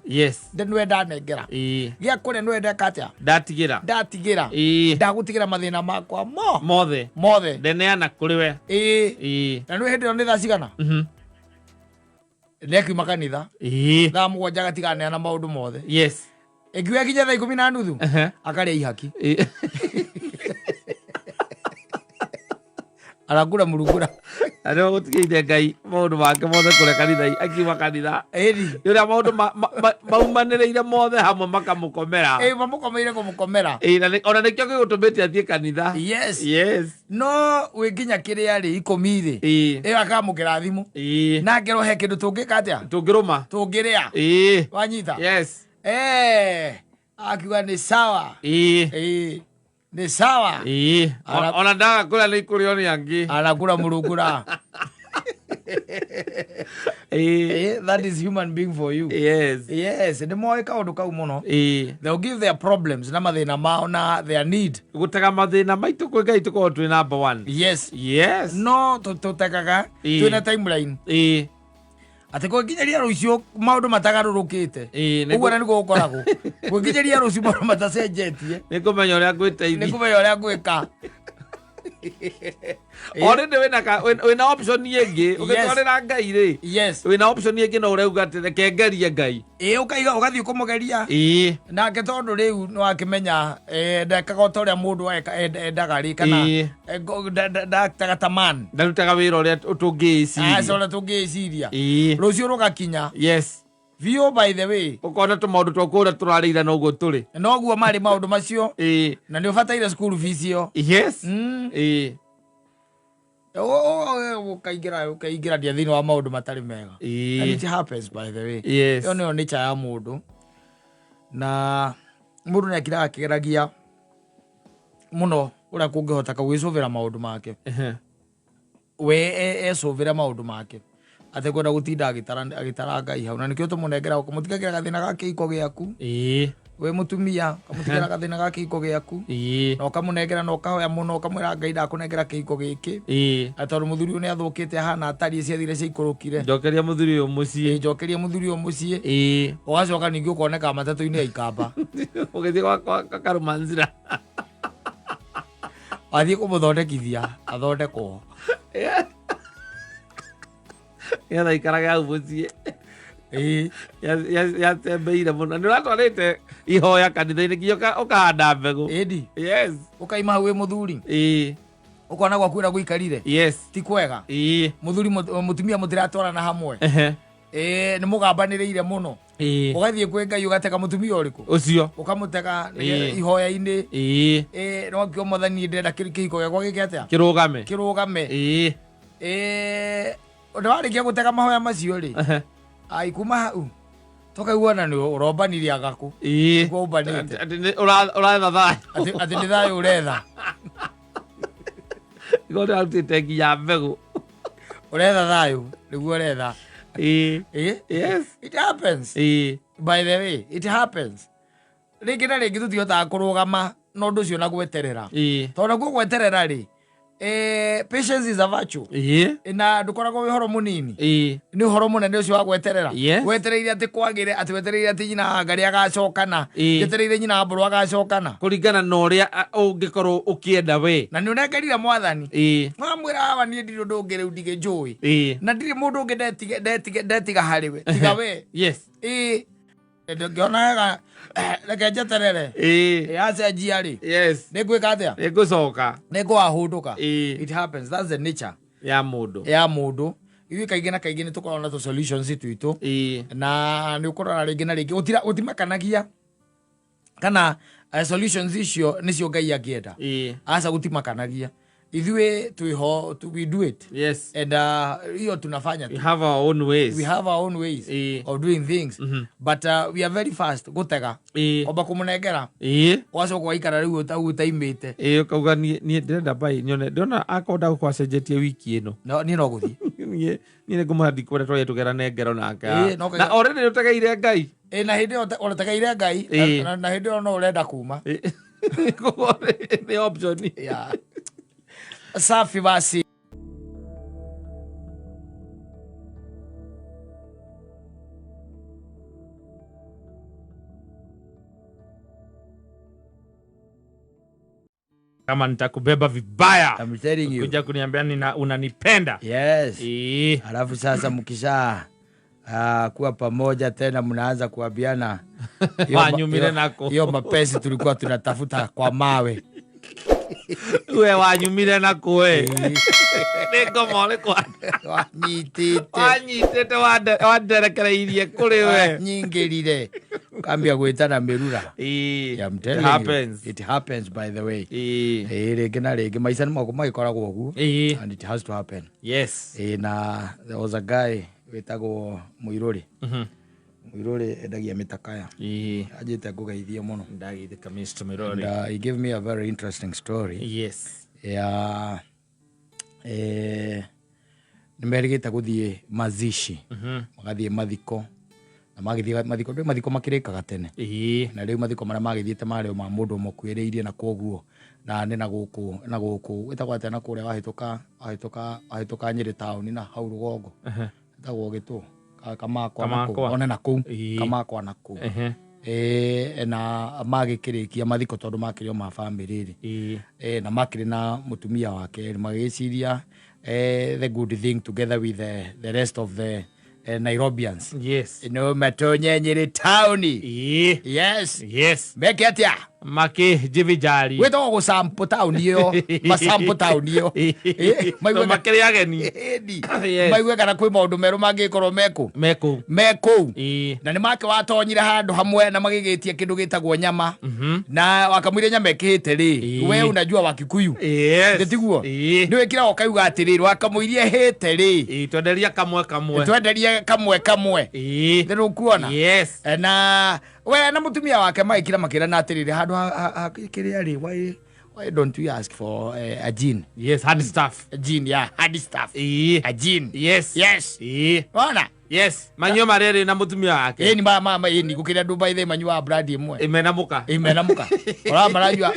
Nĩwe ndanengera. Gĩa kũrĩa nĩwe ndeka atĩa? Ndatigĩra. Ndatigĩra. Ndagũtigĩra mathĩna makwa mo mothe. Mothe. Ndeneana kũrĩ we. Ĩĩ. Na nĩ hĩndĩ ĩyo nĩ thaa cigana? Nĩakiuma kanitha thaa 7, agatiganeana maũndũ mothe. Ĩkiuga kinya thaa 10:30, akarĩa ihaki, arakura murungura. Na nĩwe gũtigĩire Ngai maũndũ make mothe kũrĩa kanitha akiuma kanitha. Ĩni. Nĩ ũrĩa maũndũ maumanĩrĩire mothe hamwe makamũkomera. Ĩ, mamũkomeire kũmũkomera. Ĩĩ, na ona nĩkĩo gĩgũtũmĩte athiĩ kanitha. No wĩ nginya kĩrĩa rĩ, 10 rĩ, ĩyo akamũkĩra thimũ na akerwo he kĩndũ tũngĩka atĩa? Tũngĩrũma. Tũngĩrĩa. Wanyita? Yes. Akiuga nĩ sawa. Ĩĩ, nĩ sawa. Ona ndaga kũrĩa nĩ ikũrĩo nĩ angĩ. Arakura murungura. That is human being for you. Yes, nĩ moĩ kaũndũ kau mũno. They'll give their problems na mathĩna mao na their need. Gũtega mathĩna maitũ kwĩ Ngai tũkorwo twĩ number one. No tũtekaga twĩna timeline. Atĩ gwĩkinyĩria rũciũ maũndũ matagarũrũkĩte. Ĩĩ, Ũguo na nĩguo gũkoragwo. Gwĩkinyĩria rũciũ maũndũ matacenjetie. Nĩ kũmenya ũrĩa Nĩ ngwĩteithia. kũmenya ũrĩa ngwĩka. Already wĩna wĩna option ĩngĩ ũgĩtwarĩra Ngai rĩ. Wĩna option ĩngĩ no ũrauga atĩ reke ngerie Ngai. Ĩĩ, ũkaiga ũgathiĩ kũmũgeria. Nake tondũ rĩu nĩ wakĩmenya ndekaga o ta ũrĩa mũndũ endaga rĩ, kana ndaktaga ta man. Ndarutaga wĩra ũrĩa tũngĩĩciria. Aca, ũrĩa tũngĩĩciria. Rũciũ rũgakinya. Biũ, by the way. Ũkona tũmaũndũ twa kũrĩa tũrarĩira noguo tũrĩ. Noguo marĩ maũndũ macio. Na nĩ ũbataire school fees ĩyo. Ũkaingĩra thĩinĩ wa maũndũ matarĩ mega. And it happens, by the way. Ĩyo nĩyo nature ya mũndũ. Na mũndũ nĩ akiraga akĩgeragia mũno ũrĩa kũngĩhoteka gwĩcũvĩra maũndũ make. We ecũvĩre maũndũ make. Atekwenda gũtinda agĩtara Ngai hau. Na nĩkĩo tũmũnengera ũkamũtigagĩra gathĩna ga kĩhiko gĩaku. Wĩ mũtumia, ũkamũtigĩra gathĩna ga kĩhiko gĩaku. Na ũkamũnengera na ũkahoya mũno, ũkamwĩra Ngai ndakũnengera kĩhiko gĩkĩ. Na tondũ mũthuri ũyũ nĩ athũkĩte ahana atariĩ ciathire ciaikũrũkire. Njokeria mũthuri ũyũ mũciĩ. Njokeria mũthuri ũyũ mũciĩ. Ũgacoka ningĩ ũkoneka matatũ-inĩ ya Ikamba. Ũgĩthiĩ gwa Karumanzira. Wathiĩ kũmũthondekithia, athondekwo. Nĩgetha aikarage hau mũciĩ. Yatembeire mũno. Nĩ ũratwarĩte ihoya kanitha-inĩ nginya ũkahanda mbegũ. Ĩndi. Yes. Ũkaima hau wĩ mũthuri. Ũkona gwaku ũrĩa gũikarire. Ti kwega. Mũthuri mũtumia mũtiratwarana hamwe. Nĩ mũgambanĩrĩire mũno. Ũgathiĩ kwĩ Ngai ũgatega mũtumia ũrĩkũ? Ũcio. Ũkamũtega ihoya-inĩ. No akiuga Mwathani ndĩrenda kĩhiko gĩakwa gĩke atĩa? Kĩrũgame. Kĩrũgame. Ũndũ warĩkia gũtega mahoya macio rĩ, ai kuma hau tũkaiguana nĩ ũrombanirie agakũ. Nĩguo ũmbanĩte. Atĩ nĩ ũretha thayũ. Atĩ nĩ thayũ ũretha. Nĩguo ndĩrarutĩte nginya mbegũ. Ũretha thayũ, nĩguo ũretha. Yes. It happens. By the way, it happens. Rĩngĩ na rĩngĩ tũtihotaga kũrũgama na ũndũ ũcio na gweterera. Tondũ nakuo gweterera rĩ, patience is a virtue. Na ndũkoragwo wĩ ũhoro mũnini. Nĩ ũhoro mũnene ũcio wa gweterera. Wetereire atĩ kwagĩre, atĩ wetereire atĩ nyina wa Ngarĩ agacokana. Wetereire nyina wa Mbũrũ agacokana. Kũringana na ũrĩa ũngĩkorwo ũkĩenda we. Na nĩ ũnengerire Mwathani. Wamwĩra hawa niĩ ndirĩ ũndũ ũngĩ rĩu ndigĩnjũĩ. Na ndirĩ mũndũ ũngĩ ndetiga harĩ we. Tiga we. Ndĩngĩona wega, reke njeterere. Yacenjia rĩ. Nĩ ngwĩka atĩa? Nĩ ngũcoka. Nĩ ngũhahũndũka. It happens. That's the nature. Ya mũndũ. Ya mũndũ. Ithuĩ kaingĩ na kaingĩ nĩ tũkoragwo na tũ solutions twitũ. Na nĩ ũkoraga rĩngĩ na rĩngĩ gũtimakanagia kana solutions icio nĩcio Ngai angĩenda. Aca gũtimakanagia. Ithuĩ twĩho, we do it. And hiyo tunafanya tu. We have our own ways. We have our own ways of doing things. But we are very fast gutega. Omba kũmũnengera. Ũgacoka ũgaikara rĩu ũtaimĩte. Ũkauga niĩ ndĩrenda mbai nyone. Ndĩrona akorwo ndagũkorwo acenjetie wiki ĩno. No, niĩ no gũthiĩ. Niĩ nĩ ngũmũhe ndikwenda twaye tũgerane ngero nake. No Na already nĩ ũtegeire Ngai. Na hĩndĩ ĩyo ũtegeire Ngai, na hĩndĩ ĩyo no ũrenda kuma. Koguo nĩ option. Yeah. Safi basi. Kama nitakubeba vibaya. I'm telling you. Kuja kuniambia unanipenda. Yes. Alafu sasa mkisha kuwa pamoja tena mnaanza kuambiana Wanyumire nako. hiyo mapenzi tulikuwa tunatafuta kwa mawe. We wanyumire nako we. Nĩ ngomo nĩ kwa. Wanyitĩte. Wanyitĩte wanderekereirie kũrĩ we. Wanyingĩrire. Kambia gwĩtana mĩrura. Yeah, I'm It telling you. happens. It happens, by the way. Rĩngĩ na rĩngĩ maica nĩ magĩkoragwo ũguo. And it has to happen. Na there was a guy wĩtagwo Mũirũrĩ. Mũirũrĩ endagia mĩtakaya. Anjĩte ngũgeithie mũno. Ndageithĩka Mister Mũirũrĩ. And he gave me a very interesting story. Ya, nĩ merĩgĩte gũthiĩ mazishi. Magathiĩ mathiko. Na magĩthiĩ mathiko, ndũĩ mathiko makĩrĩkaga tene. Na rĩu mathiko marĩa magĩthiĩte marĩ o ma mũndũ ũmwe ũkuĩrĩirie na koguo. Na nĩ na gũkũ, na gũkũ, wĩtagwo atĩa na kũrĩa wahĩtũka Nyĩrĩ taũni na hau rũgongo. Wĩtagwo Gĩtũ. Kamakwa na kũu. Kamakwa. One na kũu. Ĩĩ. Kamakwa na kũu. Na magĩkĩrĩkia mathiko tondũ makĩrĩ o ma bamĩrĩ rĩ. Na makĩrĩ na mũtumia wake rĩ, magĩgĩciria the good thing together with the rest of the Nairobians. No matonye Nyĩrĩ taũni. Yes. Meke atĩa? Makĩnjivijari. Gwĩtagwo gũsample taũni ĩyo, masample taũni ĩyo. Maigue Makĩrĩ ageni. Ĩni. Yes. Maigue kana kwĩ maũndũ merũ mangĩkorwo mekũ. Mekũ. Mekũu. Na nĩ make watonyire handũ hamwe na magĩgĩtia kĩndũ gĩtagwo nyama. Na wakamwĩra nyama ĩkĩhĩte rĩ. We unajua wa Kikuyu. Yes. Tiguo? Nĩ wĩkĩraga ũkauga atĩrĩrĩ, wakamũiria ĩhĩte rĩ. Twenderia kamwe kamwe. Twenderie kamwe kamwe. Nĩ ũkuona? Yes. Na we na mũtumia wake magĩkira makĩrana atĩrĩrĩ, handũ ha kĩrĩa rĩ, why don't we ask for a gin? Yes, hard stuff. A gin, yeah, hard stuff. A gin. Yes. Yes. Wona? Yes. Manyua marĩrĩ na mũtumia wake. Ĩni ma ĩni gũkĩra andũ by the manyuaga brand ĩmwe. Mena mũka. Ĩ mena mũka. Ora maranyua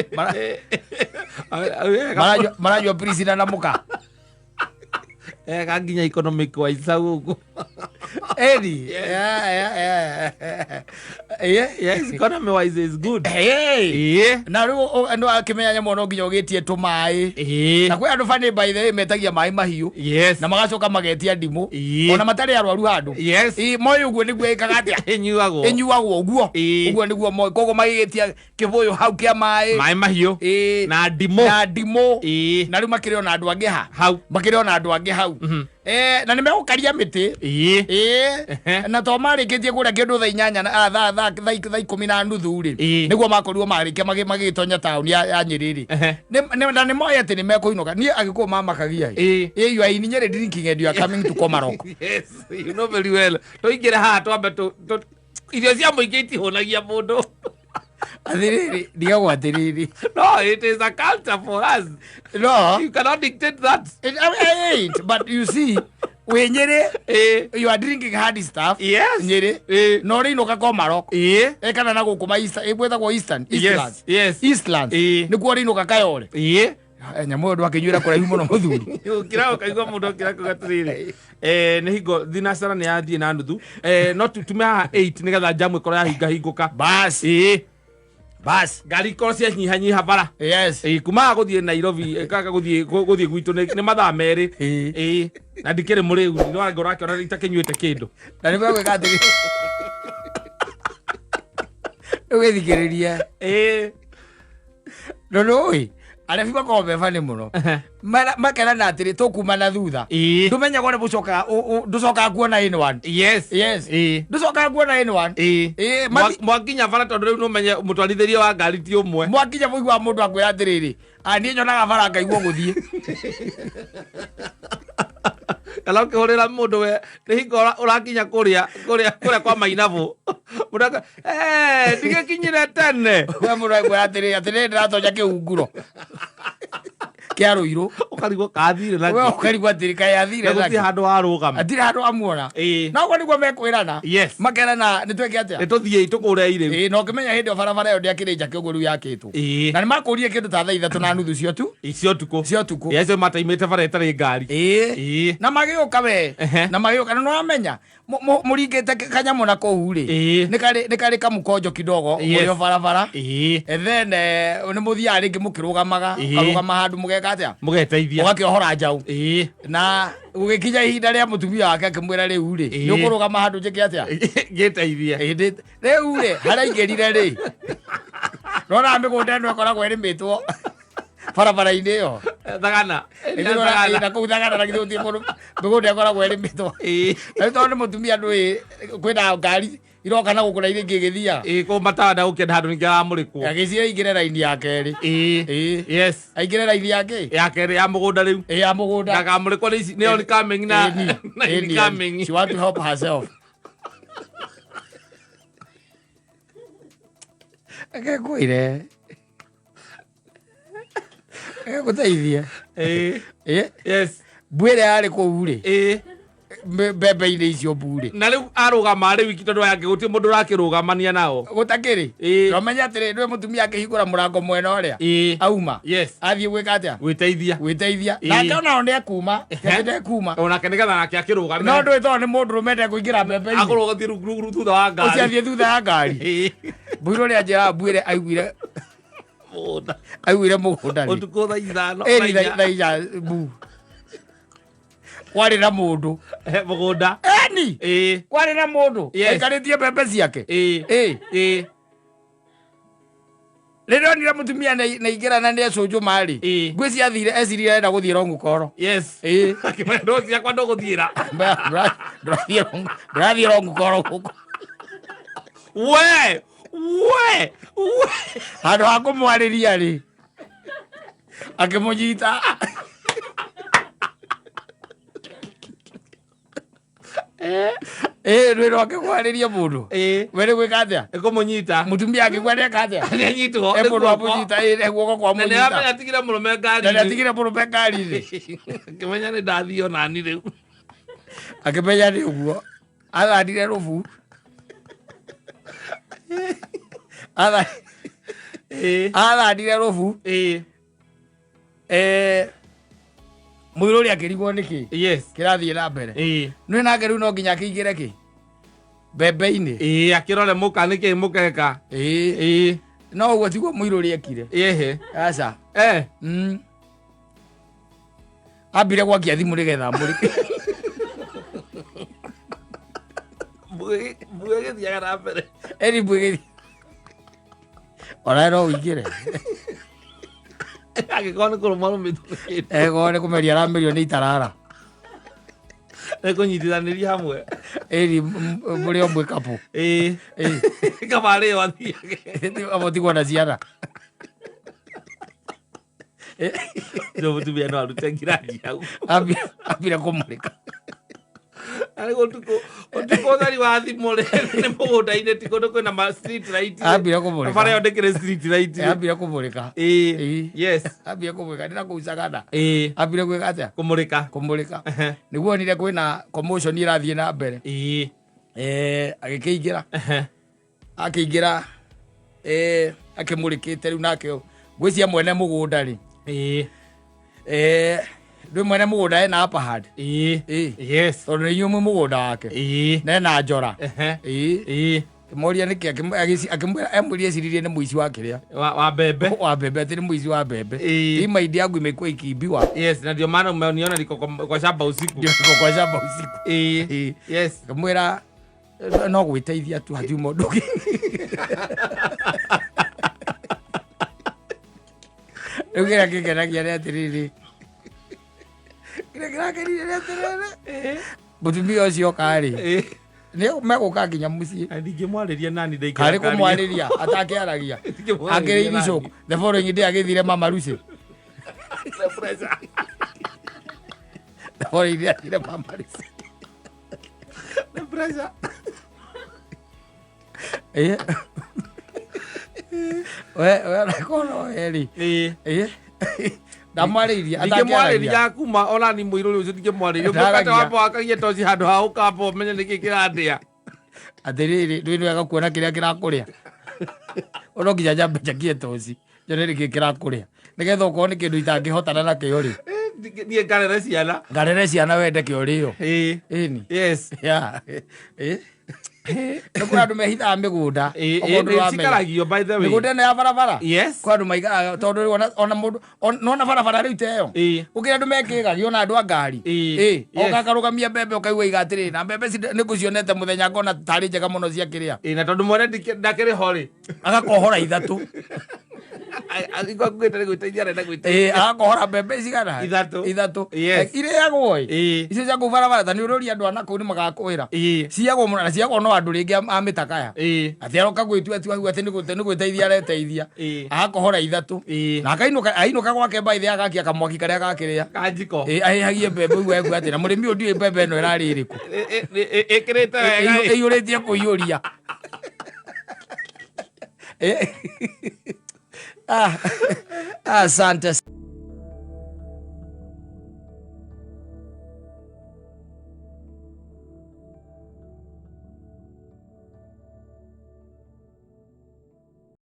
maranyua Priscilla na mũka. Ega nginya economic wise gũkũ. Ĩni. Yeah, yeah, yeah. Yeah. Yes, economy wise is good. Hey. Na rĩu andũ akĩmenya nyamũ no nginya ũgĩtie tũmaĩ. Na kwĩ andũ bani by the way metagia maĩ mahiũ. Yes. Na magacoka magetia ndimũ. Ĩĩ. Ona matarĩ arwaru handũ. Yes. Ĩĩ, moĩ ũguo nĩguo ĩkaga atĩa? Ĩnyuagwo. Ĩnyuagwo ũguo. Ĩĩ. Ũguo nĩguo moĩ. Koguo magĩgĩtia kĩbũyũ hau kĩa maĩ. Maĩ mahiũ. Ĩĩ. Na ndimũ. Na ndimũ. Ĩĩ. Na rĩu makĩrĩ ona andũ angĩ ha. Hau. Makĩrĩ ona andũ angĩ hau. Na nĩ megũkaria mĩtĩ. Ĩĩ. Ĩĩ. Ehe. Na to marĩkĩtie kũrĩa kĩndũ thaa inyanya na, thaa ikũmi na nuthu rĩ. Ĩĩ. Nĩguo makorirwo marĩkia magĩtonya taũni ya Nyĩrĩ rĩ. Ehe. Na nĩ moĩ atĩ nĩ mekũinũka. Niĩ Agĩkũyũ mamakagia ĩ. Ĩĩ. Ĩĩ, you are in Nyĩrĩ drinking and you are coming to Komarok. Yes, you know very well. Tũingĩre haha twambe irio cia mũingĩ itihũnagia mũndũ. Atĩrĩrĩ, ndigagwo atĩrĩrĩ. No, it is a culture for us. No. You cannot dictate that. It, I mean, I ain't, but you see, wĩ Nyĩrĩ, you are drinking hard stuff. Yes. Nyĩrĩ. Na ũrĩinũka Komarok. Kana na gũkũ ma Eastern, gwĩtagwo Eastern, Yes, Eastlands. yes. Eastlands. Nĩkuo ũrĩinũka Kayole. Nyamũ ĩyo ndwakĩnyuĩra kũraihu mũno mũthuri. Ũkĩra ũkaigua mũndũ okĩra kuga atĩrĩrĩ, nĩ hingo thinacara nĩ yathiĩ na nuthu. No tume haha 8 nĩgetha njamu ĩkorwo yahingahingũka. Bas. Bas. Ngari ikorwo cianyihanyiha bara. Yes. Kuma haha gũthiĩ Nairobi, kaka gũthiĩ gwitũ nĩ mathaa merĩ. Na ndikĩrĩ mũrĩu, no anga ũrakĩona itakĩnyuĩte kĩndũ. Na nĩ megwĩka atĩrĩ. Ũgĩthikĩrĩria. No nĩũĩ, arebi makoragwo me bani mũno. Makerana atĩrĩ, tũkuma na thutha. Ndũmenyaga ũrĩa mũcokaga, ndũcokaga kuona anyone. Yes. Yes. Ndũcokaga kuona anyone. Mwakinya bara tondũ rĩu nĩũmenye mũtwarithĩrie wa ngari ti ũmwe. Mwakinya mũiguaga mũndũ akwĩra atĩrĩrĩ, niĩ nyonaga bara ngaigua gũthiĩ. Kana ũkĩhũrĩra mũndũ we, nĩ hingo ũrakinya kũrĩa kwa Mainabũ. Mũndũ ndigĩkinyire tene. We mũndũ akwĩra atĩrĩrĩ, atĩrĩrĩ ndĩratonya kĩhunguro kĩa Rũirũ. Ũkarigwo kathire na We kĩ? ũkarigwo atĩrĩ, kaĩ athire Na na gũtirĩ kĩ? handũ arũgama. Hatirĩ handũ amuona. Na ũguo nĩguo mekwĩrana. Yes. Makerana nĩ twĩke atĩa? Nĩ tũthiĩi tũkũre irĩu. Na ũkĩmenya hĩndĩ ĩyo barabara ĩyo ndĩakĩrĩ njake ũguo rĩu yakĩtwo. Na nĩ makũrie kĩndũ ta thaa ithatũ na nuthu cia tu. Cia ũtukũ. Cia ũtukũ. Acio mataimĩte bara ĩtarĩ ngari. Na magĩũka we. Na magĩũka na nĩwamenya, mũringĩte kanyamũ na kũu rĩ. Nĩ karĩ kamũkonjo kidogo, Yes. mũrĩ o barabara. And then nĩ mũthiaga rĩngĩ mũkĩrũgamaga, mũkarũgama handũ mũgeka atĩa? Mũgeteithia. Ũgakĩohora njaũ. Na gũgĩkinya ihinda rĩa mũtumia wake akĩmwĩra rĩu rĩ, nĩ ũkũrũgama handũ njĩke atĩa? Ngĩteithie. Rĩu rĩ, harĩa aingĩrire rĩ, nona mĩgũnda ĩno ĩkoragwo ĩrĩmĩtwo barabara-inĩ ĩyo. Thagana. Ĩĩ, Thagana. na kũu Thagana na githĩ gũtirĩ mũndũ mĩgũnda ĩkoragwo ĩrĩmĩtwo. Na rĩu tondũ nĩ mũtumia ndũĩ, kwĩna ngari iroka na gũkũ na irĩ ingĩ ĩgĩthiaga. Kũu matawa ndagũkĩenda handũ ningĩ aramũrĩkwo. Agĩciria aingĩre raini ya kerĩ. Yes. Aingĩre raini ya kĩ? Ya kerĩ ya mũgũnda rĩu. Ya mũgũnda. Ndakamũrĩkwo nĩ ici, nĩ oncoming na incoming. She want to help herself. Reke ngwĩre. Reke ngũteithie. Yes. Mbui ĩrĩa yarĩ kũu rĩ. Mbembe-inĩ icio mbure. Na rĩu arũgama arĩ wiki tondũ aya angĩ gũtirĩ mũndũ ũrakĩrũgamania nao. Gũtakĩrĩ. Ĩĩ. Na ũmenye atĩrĩ, ndũĩ mũtumia akĩhingũra mũrango mwena ũrĩa Ĩĩ. auma, Yes. athiĩ gwĩka atĩa? Gwĩteithia. Gwĩteithia. Ĩĩ. Nake onao nĩ ekuma, ti ndekuma. Onake nĩgetha nake akĩrũgame. No ndũĩ tondũ nĩ mũndũrũme ndekũingĩra mbembe-inĩ. Akorwo gũthiĩ rungu thutha wa ngari. Ũcio athiĩ thutha ya ngari. Ĩĩ. Mbũirũ ũrĩa anjĩraga mbuĩre aiguire Mũgũnda. Aiguire mũgũnda rĩ. Ũtukũ thaa 5. Ĩni thaa 4 mbu. Kwarĩ na mũndũ. Mũgũnda. Eni. Ĩĩ. Kwarĩ na mũndũ. Yes. Aikarĩtie mbembe ciake. Ĩĩ. Ĩĩ. Ĩĩ. Rĩrĩa onire mũtumia nĩ aingĩra na nĩ ecũnjũma rĩ. Ĩĩ. Ngwĩciria athire eciririe arenda gũthiĩ Rong'ukoro. Yes. Ĩĩ. Akĩmenya ndũ ciakwa ndũgũthiĩra. Ndũrathiĩ Rong'ukoro gũkũ. We! We! We! Handũ ha kũmwarĩria rĩ. Akĩmũnyita. Ĩĩ rwĩro akĩmwarĩria mũndũ. Ĩĩ. We nĩ gwĩka atĩa? Ĩkũmũnyita. Mũtumia akĩgua nĩeka atĩa? Nĩanyitwo. E mũndũ amũnyita ĩ guoko kwa Na mũnyita. nĩaramenya atigire mũrũme Na ngari-inĩ. nĩatigire mũrũme ngari-inĩ. Akĩmenya nĩ ndathiĩ onani rĩu. Akĩmenya nĩ ũguo. Athandire rũbu. Ĩĩ. Athandire rũbu. Ĩĩ. Mũirũrĩ akĩrigwo nĩkĩ Yes. kĩrathiĩ na mbere. Ĩĩ. Nĩ nake rĩu no nginya akĩingĩre kĩ mbembe-inĩ. Ĩĩ akĩrore mũka nĩkĩ mũkeka. Ĩĩ. Ĩĩ. No ũguo tiguo mũirũrĩ ekire. Ĩhĩ. Aca. Eh. Ambire gwakia thimũ nĩgetha amũrĩke. Mbuĩ ĩgĩthiaga na mbere. Ĩni mbuĩ ĩgĩthiĩ. Ona no ũingĩre. Angĩkorwo nĩ kũrũma rũmĩtwo nĩ kĩndũ. Ego nĩ kũmeria aramerio nĩ itarara. Nĩ kũnyitithanĩria hamwe. Ĩni mũrĩ o mwĩkabũ. Ĩĩ. Ĩĩ. Kaba arĩo athiage. Abo tigwo na ciana. Ndio mũtumia no arute ngirathi hau. Ambire kũmũrĩka. Arĩ ũtukũ ũtukũ ũtheri wa thimũ rĩ nĩ mũgũnda-inĩ ti kũndũ kwĩna ma street light. Ambire kũmũrĩka. Bara ĩyo ndĩkĩrĩ street light. Ambire kũmũrĩka. Ĩĩ. Ĩĩ. Yes. Ambire kũmũrĩka ndĩna kũu Sagana. Ĩĩ. Ambire gwĩka atĩa? Kũmũrĩka. Kũmũrĩka. Nĩguo onire kwĩna commotion ĩrathiĩ na mbere. Ĩĩ. Agĩkĩingĩra. Akĩingĩra akĩmũrĩkĩte rĩu nake ngwĩciria mwene mũgũnda rĩ. Ĩĩ. Ndũĩ mwene mũgũnda ena upper hand. Ĩĩ. Ĩĩ. Yes. Tondũ nĩ inyuĩ mwĩ mũgũnda wake. Ĩĩ. Na ena njora. Ĩĩ. Ĩĩ. Akĩmũria nĩkĩ, akĩmwĩra emwĩrie eciririe nĩ mũici wa kĩrĩa. Wa mbembe. Wa mbembe, atĩ nĩ mũici wa mbembe. Ĩĩ. Hii mahindi yangu imekuwa ikiibiwa. Yes, na ndio maana umeniona niko kwa shamba usiku. Ndio niko kwa shamba usiku. Ĩĩ. Ĩĩ. Yes. Akĩmwĩra no gwĩteithia tu hatiuma ũndũ ũngĩ. Rĩu kĩrĩa kĩngenagia nĩ atĩrĩrĩ, kĩrĩa kĩrakenirie nĩ atĩrĩrĩ, mũtumia ũcio oka rĩ, nĩ megũka nginya mũciĩ. Na ndingĩmwarĩria nani ndaingĩra Karĩ ngari. kũmwarĩria atakĩaragia. Ndingĩmwarĩria Akĩrĩ nani. icũku. The following day agĩthire mama Lucy. The pressure. The following day agĩthire mama Lucy. The pressure. Ĩĩ. We onakorwo we rĩ. Ĩĩ. Ĩĩ. Ndamwarĩirie Ndingĩmwarĩria atakĩaragia. kuma ona ni mũirũrĩ ũcio ndingĩmwarĩria. Ndaragia. Ũngĩkate wamba wakagie toci handũ ha ũkamba ũmenye nĩkĩ kĩrandĩa. Atĩrĩrĩ, ndũĩ nĩ wega kuona kĩrĩa kĩrakũrĩa. Ono nginya nyambe njakie toci njone nĩkĩ kĩrakũrĩa. Nĩgetha okorwo nĩ kĩndũ itangĩhotana nakĩo rĩ. Niĩ ngarere ciana. Ngarere ciana wende kĩo rĩo. Ĩĩ. Ĩni. Yes. Yeah. Ĩĩ. Nĩ kũrĩ andũ mehithaga mĩgũnda. Ĩĩ, Okorwo ĩĩ, ndũramenya. cikaragio by the way. Mĩgũnda ĩno ya barabara. Yes. Kwĩ andũ maikaraga tondũ rĩu ona mũndũ nona barabara rĩu ta ĩyo. Ĩĩ. Gũkĩrĩ andũ mekĩgagio ona andũ a ngari. Ĩĩ. Ĩĩ. Yes. Oka akarũgamia mbembe ũkaigua iga atĩrĩ, na mbembe ici nĩ ngũcionete mũthenya ngona tarĩ njega mũno cia kĩrĩa. Ĩĩ, na tondũ mwene ndakĩrĩ ho rĩ. Agakohora ithatũ. Angĩkorwo akuĩte nĩ gwĩteithia arenda gwĩteithia. Ĩĩ, agakohora mbembe cigana? Ithatũ. Ithatũ. Yes. Irĩagwo ĩ. Ĩĩ. Icio cia kũu barabara ta nĩ ũrũria andũ a nakũu nĩ magakwĩra. Ĩĩ. Ciagwo mũno na ciagwo no andũ rĩngĩ a mĩtakaya. Ĩĩ. Atĩ aroka gwĩtua tu auga atĩ nĩ gwĩteithia areteithia. Ĩĩ. Agakohora ithatũ. Ĩĩ. Na akainũka ainũka gwake by the way agakia kamwaki karĩa gakĩrĩa. Kanjiko. Ĩĩ, ahĩhagie mbembe ũguo ekua atĩ na mũrĩmi ũyũ ndiũĩ mbembe ĩno ĩrarĩ ĩrĩkũ. Ĩkĩrĩte wega ĩ. Ĩiyũrĩtie kũiyũria. Asante.